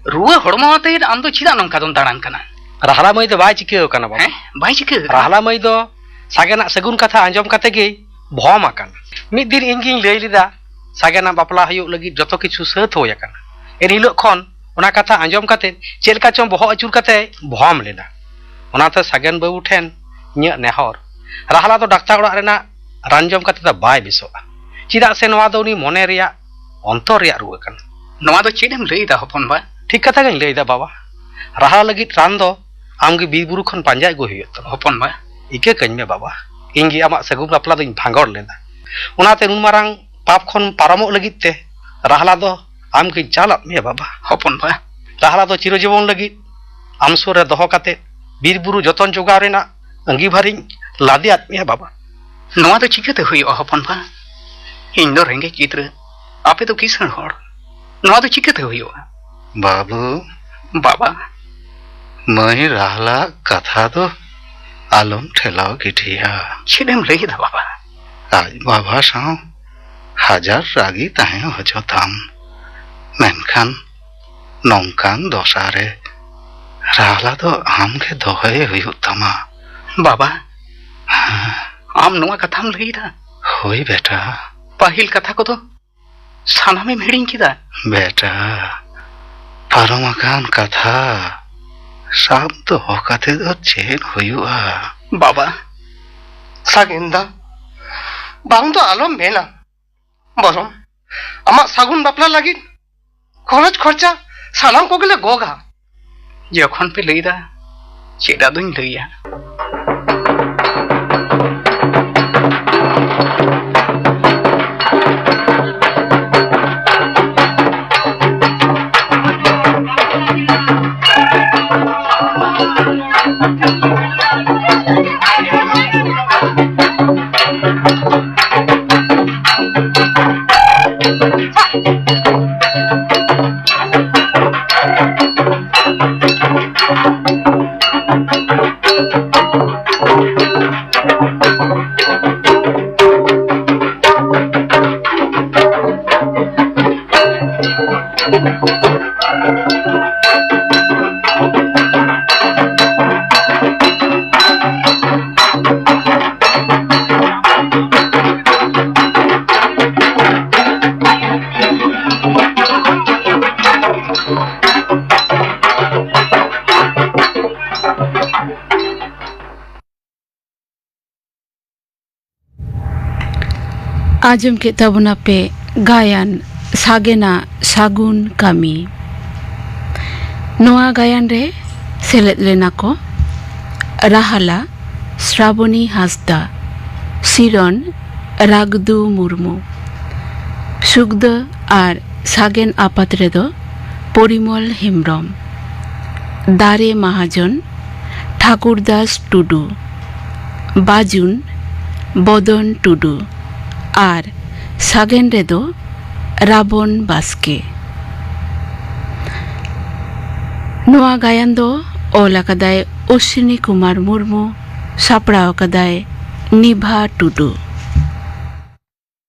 ᱨᱩᱣᱟᱹ ᱦᱚᱲᱢᱚ ᱟᱛᱮ ᱟᱢ ᱫᱚ ᱪᱮᱫᱟᱜ ᱱᱚᱝᱠᱟ ᱫᱚᱢ ᱫᱟᱬᱟᱱ ᱠᱟᱱᱟ? ᱨᱟᱦᱞᱟ ᱢᱟᱹᱭ ᱫᱚ ᱵᱟᱭ ᱪᱤᱠᱟᱹ ᱟᱠᱟᱱᱟ ᱵᱟᱵᱟ᱾ ᱦᱮᱸ? ᱵᱟᱭ ᱪᱤᱠᱟᱹ ᱟᱠᱟᱱᱟ? ᱨᱟᱦᱞᱟ ᱢᱟᱹᱭ ᱫᱚ ᱥᱟᱜᱮᱱᱟᱜ ᱥᱟᱹᱜᱩᱱ ᱠᱟᱛᱷᱟ ᱟᱸᱡᱚᱢ ᱠᱟᱛᱮ ᱜᱮᱭ ᱵᱷᱚᱢ ᱟᱠᱟᱱᱟ᱾ ᱢᱤᱫ ᱫᱤᱱ ᱤᱧ ᱜᱤᱧ ᱞᱟᱹᱭ ᱞᱮᱫᱟ, ᱥᱟᱜᱮᱱᱟᱜ ᱵᱟᱯᱞᱟ ᱦᱩᱭᱩᱜ ᱞᱟᱹᱜᱤᱫ ᱡᱚᱛᱚ ᱠᱤᱪᱷᱩ ᱥᱟᱹᱛ ᱦᱩᱭ ᱟᱠᱟᱱᱟ᱾ ᱮᱱ ᱦᱤᱞᱳᱜ ᱠᱷᱚᱱ ᱚᱱᱟ ᱠᱟᱛᱷᱟ ᱟᱸᱡᱚᱢ ᱠᱟᱛᱮ ᱪᱮᱫ ᱞᱮᱠᱟ ᱪᱚᱝ ᱵᱚᱦᱚᱜ ᱟᱹᱪᱩᱨ ᱠᱟᱛᱮ ᱵᱷᱚᱢ ᱞᱮᱱᱟ᱾ ᱚᱱᱟᱛᱮ ᱥᱟᱜᱮᱱ ᱵᱟᱹᱵᱩ ᱴᱷᱮᱱ ᱤᱧᱟᱹᱜ ᱱᱮᱦᱚᱨ, ᱨᱟᱦᱞᱟ ᱫᱚ ᱰᱟᱠᱛᱟᱨ ᱚᱲᱟᱜ ᱨᱮᱱᱟᱜ ᱨᱟᱱ ᱡᱚᱢ ᱠᱟᱛᱮ ᱫᱚ ᱵᱟᱭ ᱵᱮᱥᱚᱜᱼᱟ᱾ ᱪᱮᱫᱟᱜ ᱥᱮ ᱱᱚᱣᱟ ᱫᱚ ᱩᱱᱤ ᱢᱚᱱᱮ ᱨᱮᱭᱟᱜ, ᱚᱱᱛᱚᱨ ᱨᱮᱭᱟᱜ ᱨᱩᱣᱟᱹ ᱠᱟᱱᱟ᱾ ᱱᱚᱣᱟ ᱫᱚ ᱪᱮᱫ ᱮᱢ ᱞᱟᱹᱭ ᱮᱫᱟ ᱦᱚᱯᱚᱱ ᱵᱟ? ᱴᱷᱤᱠ ᱠᱟᱛᱷᱟ ᱜᱤᱧ ᱞᱟᱹᱭ ᱮᱫᱟ ᱵᱟᱵᱟ᱾ ᱨᱟᱦᱞᱟ ᱞᱟᱹᱜᱤᱫ ᱨᱟᱱ ᱫᱚ ᱟᱢ ᱜᱮ ᱵᱤᱨ ᱵᱩᱨᱩ ᱠᱷᱚᱱ ᱯᱟᱸᱡᱟ ᱟᱹᱜᱩᱭ ᱦᱩᱭᱩᱜ ᱛᱟᱢᱟ᱾ ᱦᱚᱯᱚᱱ ᱵᱟ᱾ ᱤᱠᱟᱹ ᱠᱟᱹᱧ ᱢᱮ ᱵᱟᱵᱟ, ᱤᱧ ᱜᱮ ᱟᱢᱟᱜ ᱥᱟᱹᱜᱩᱱ ᱵᱟᱯᱞᱟ ᱫᱚᱧ ᱵᱷᱟᱸᱜᱚᱲ ᱞᱮᱫᱟ᱾ ᱚᱱᱟᱛᱮ ᱱᱩᱱ ᱢᱟᱨᱟᱝ ᱯᱟᱯ ᱠᱷᱚᱱ ᱯᱟᱨᱚᱢᱚᱜ ᱞᱟᱹᱜᱤᱫ ᱛᱮ ᱨᱟᱦᱞᱟ ᱫᱚ ᱟᱢ ᱜᱤᱧ ᱪᱟᱞ ᱟᱫ ᱢᱮᱭᱟ ᱵᱟᱵᱟ᱾ ᱦᱚᱯᱚᱱ ᱵᱟ᱾ ᱨᱟᱦᱞᱟ ᱫᱚ ᱪᱤᱨᱚ ᱡᱤᱵᱚᱱ ᱞᱟᱹᱜᱤᱫ ᱟᱢ ᱥᱩᱨ ᱨᱮ ᱫᱚᱦᱚ ᱠᱟᱛᱮ ᱵᱤᱨ ᱵᱩᱨᱩ ᱡᱚᱛᱚᱱ ᱡᱚᱜᱟᱣ ᱨᱮᱱᱟᱜ ᱟᱺᱜᱤᱵᱷᱟᱨᱤᱧ ᱞᱟᱫᱮ ᱟᱫ ᱢᱮᱭᱟ ᱵᱟᱵᱟ᱾ ᱱᱚᱣᱟ ᱫᱚ ᱪᱤᱠᱟᱹᱛᱮ ᱦᱩᱭᱩᱜᱼᱟ ᱦᱚᱯᱚᱱ ᱵᱟ? ᱤᱧ ᱫᱚ ᱨᱮᱸᱜᱮᱡ ᱜᱤᱫᱽᱨᱟᱹ, ᱟᱯᱮ ᱫᱚ ᱠᱤᱥᱟᱹᱬ ᱦᱚᱲ᱾ ᱱᱚᱣᱟ ᱫᱚ ᱪᱤᱠᱟᱹᱛᱮ ᱦᱩᱭᱩᱜᱼᱟ? ᱵᱟᱹᱵᱩ᱾ ᱵᱟᱵᱟ᱾ ᱢᱟᱹᱭ ᱨᱟᱦᱞᱟ ᱠᱟᱛᱷᱟ ᱫᱚ ᱟᱞᱚᱢ ᱴᱷᱮᱞᱟᱣ ᱜᱤᱰᱤᱭᱟ᱾ ᱪᱮᱫ ᱮᱢ ᱞᱟᱹᱭ ᱮᱫᱟ ᱵᱟᱵᱟ? ᱟᱡ ᱵᱟᱵᱟ ᱥᱟᱶ ᱦᱟᱡᱟᱨ ᱨᱟᱹᱜᱤ ᱛᱟᱦᱮᱸ ᱦᱚᱪᱚ ᱛᱟᱢ, ᱢᱮᱱᱠᱷᱟᱱ ᱱᱚᱝᱠᱟᱱ ᱫᱚᱥᱟ ᱨᱮ ᱨᱟᱦᱞᱟ ᱫᱚ ᱟᱢ ᱜᱮ ᱫᱚᱦᱚᱭ ᱦᱩᱭᱩᱜ ᱛᱟᱢᱟ᱾ ᱵᱟᱵᱟ, ᱟᱢ ᱱᱚᱣᱟ ᱠᱟᱛᱷᱟᱢ ᱞᱟᱹᱭ ᱮᱫᱟ? ᱦᱳᱭ ᱵᱮᱴᱟ᱾ ᱯᱟᱹᱦᱤᱞ ᱠᱟᱛᱷᱟ ᱠᱚᱫᱚ ᱥᱟᱱᱟᱢᱮᱢ ᱦᱤᱲᱤᱧ ᱠᱮᱫᱟ? ᱵᱮᱴᱟ, ᱯᱟᱨᱚᱢ ᱟᱠᱟᱱ ᱠᱟᱛᱷᱟ ᱥᱟᱵ ᱫᱚᱦᱚ ᱠᱟᱛᱮ ᱫᱚ ᱪᱮᱫ ᱦᱩᱭᱩᱜᱼᱟ? ᱵᱟᱵᱟ, ᱥᱟᱜᱮᱱ ᱫᱟ, ᱵᱟᱝ ᱫᱚ ᱟᱞᱚᱢ ᱢᱮᱱᱟ᱾ ᱵᱚᱨᱚᱝ ᱟᱢᱟᱜ ᱥᱟᱹᱜᱩᱱ ᱵᱟᱯᱞᱟ ᱞᱟᱹᱜᱤᱫ ᱠᱷᱚᱨᱚᱪ ᱠᱷᱚᱨᱪᱟ ᱥᱟᱱᱟᱢ ᱠᱚᱜᱮᱞᱮ ᱜᱚᱜᱟ᱾ ᱡᱚᱠᱷᱚᱱ ᱯᱮ ᱞᱟᱹᱭᱫᱟ, ᱪᱮᱫ ᱟᱫᱚᱧ ᱞᱟᱹᱭᱟ? ᱟᱸᱡᱚᱢ ᱠᱮᱫ ᱛᱟᱵᱚᱱᱟᱯᱮ ᱜᱟᱭᱟᱱ ᱥᱟᱜᱮᱱᱟᱜ ᱥᱟᱹᱜᱩᱱ ᱠᱟᱹᱢᱤ᱾ ᱱᱚᱣᱟ ᱜᱟᱭᱟᱱ ᱨᱮ ᱥᱮᱞᱮᱫ ᱞᱮᱱᱟ ᱠᱚ ᱨᱟᱦᱟᱞᱟ ᱥᱨᱟᱵᱚᱱᱤ ᱦᱟᱸᱥᱫᱟ, ᱥᱤᱨᱚᱱ ᱨᱟᱜᱽᱫᱩ ᱢᱩᱨᱢᱩ, ᱥᱩᱠᱫᱟᱹ ᱟᱨ ᱥᱟᱜᱮᱱ ᱟᱯᱟᱛ ᱨᱮᱫᱚ ᱯᱚᱨᱤᱢᱚᱞ ᱦᱮᱢᱵᱽᱨᱚᱢ, ᱫᱟᱨᱮ ᱢᱟᱦᱟᱡᱚᱱ ᱴᱷᱟᱠᱩᱨᱫᱟᱥ ᱴᱩᱰᱩ, ᱵᱟᱡᱩᱱ ᱵᱚᱫᱚᱱ ᱴᱩᱰᱩ ᱟᱨ ᱥᱟᱜᱮᱱ ᱨᱮᱫᱚ ᱨᱟᱵᱚᱱ ᱵᱟᱥᱠᱮ᱾ ᱱᱚᱣᱟ ᱜᱟᱭᱟᱱ ᱫᱚ ᱚᱞ ᱟᱠᱟᱫᱟᱭ ᱚᱥᱣᱤᱱᱤ ᱠᱩᱢᱟᱨ ᱢᱩᱨᱢᱩ, ᱥᱟᱯᱲᱟᱣ ᱟᱠᱟᱫᱟᱭ ᱱᱤᱵᱷᱟ ᱴᱩᱰᱩ᱾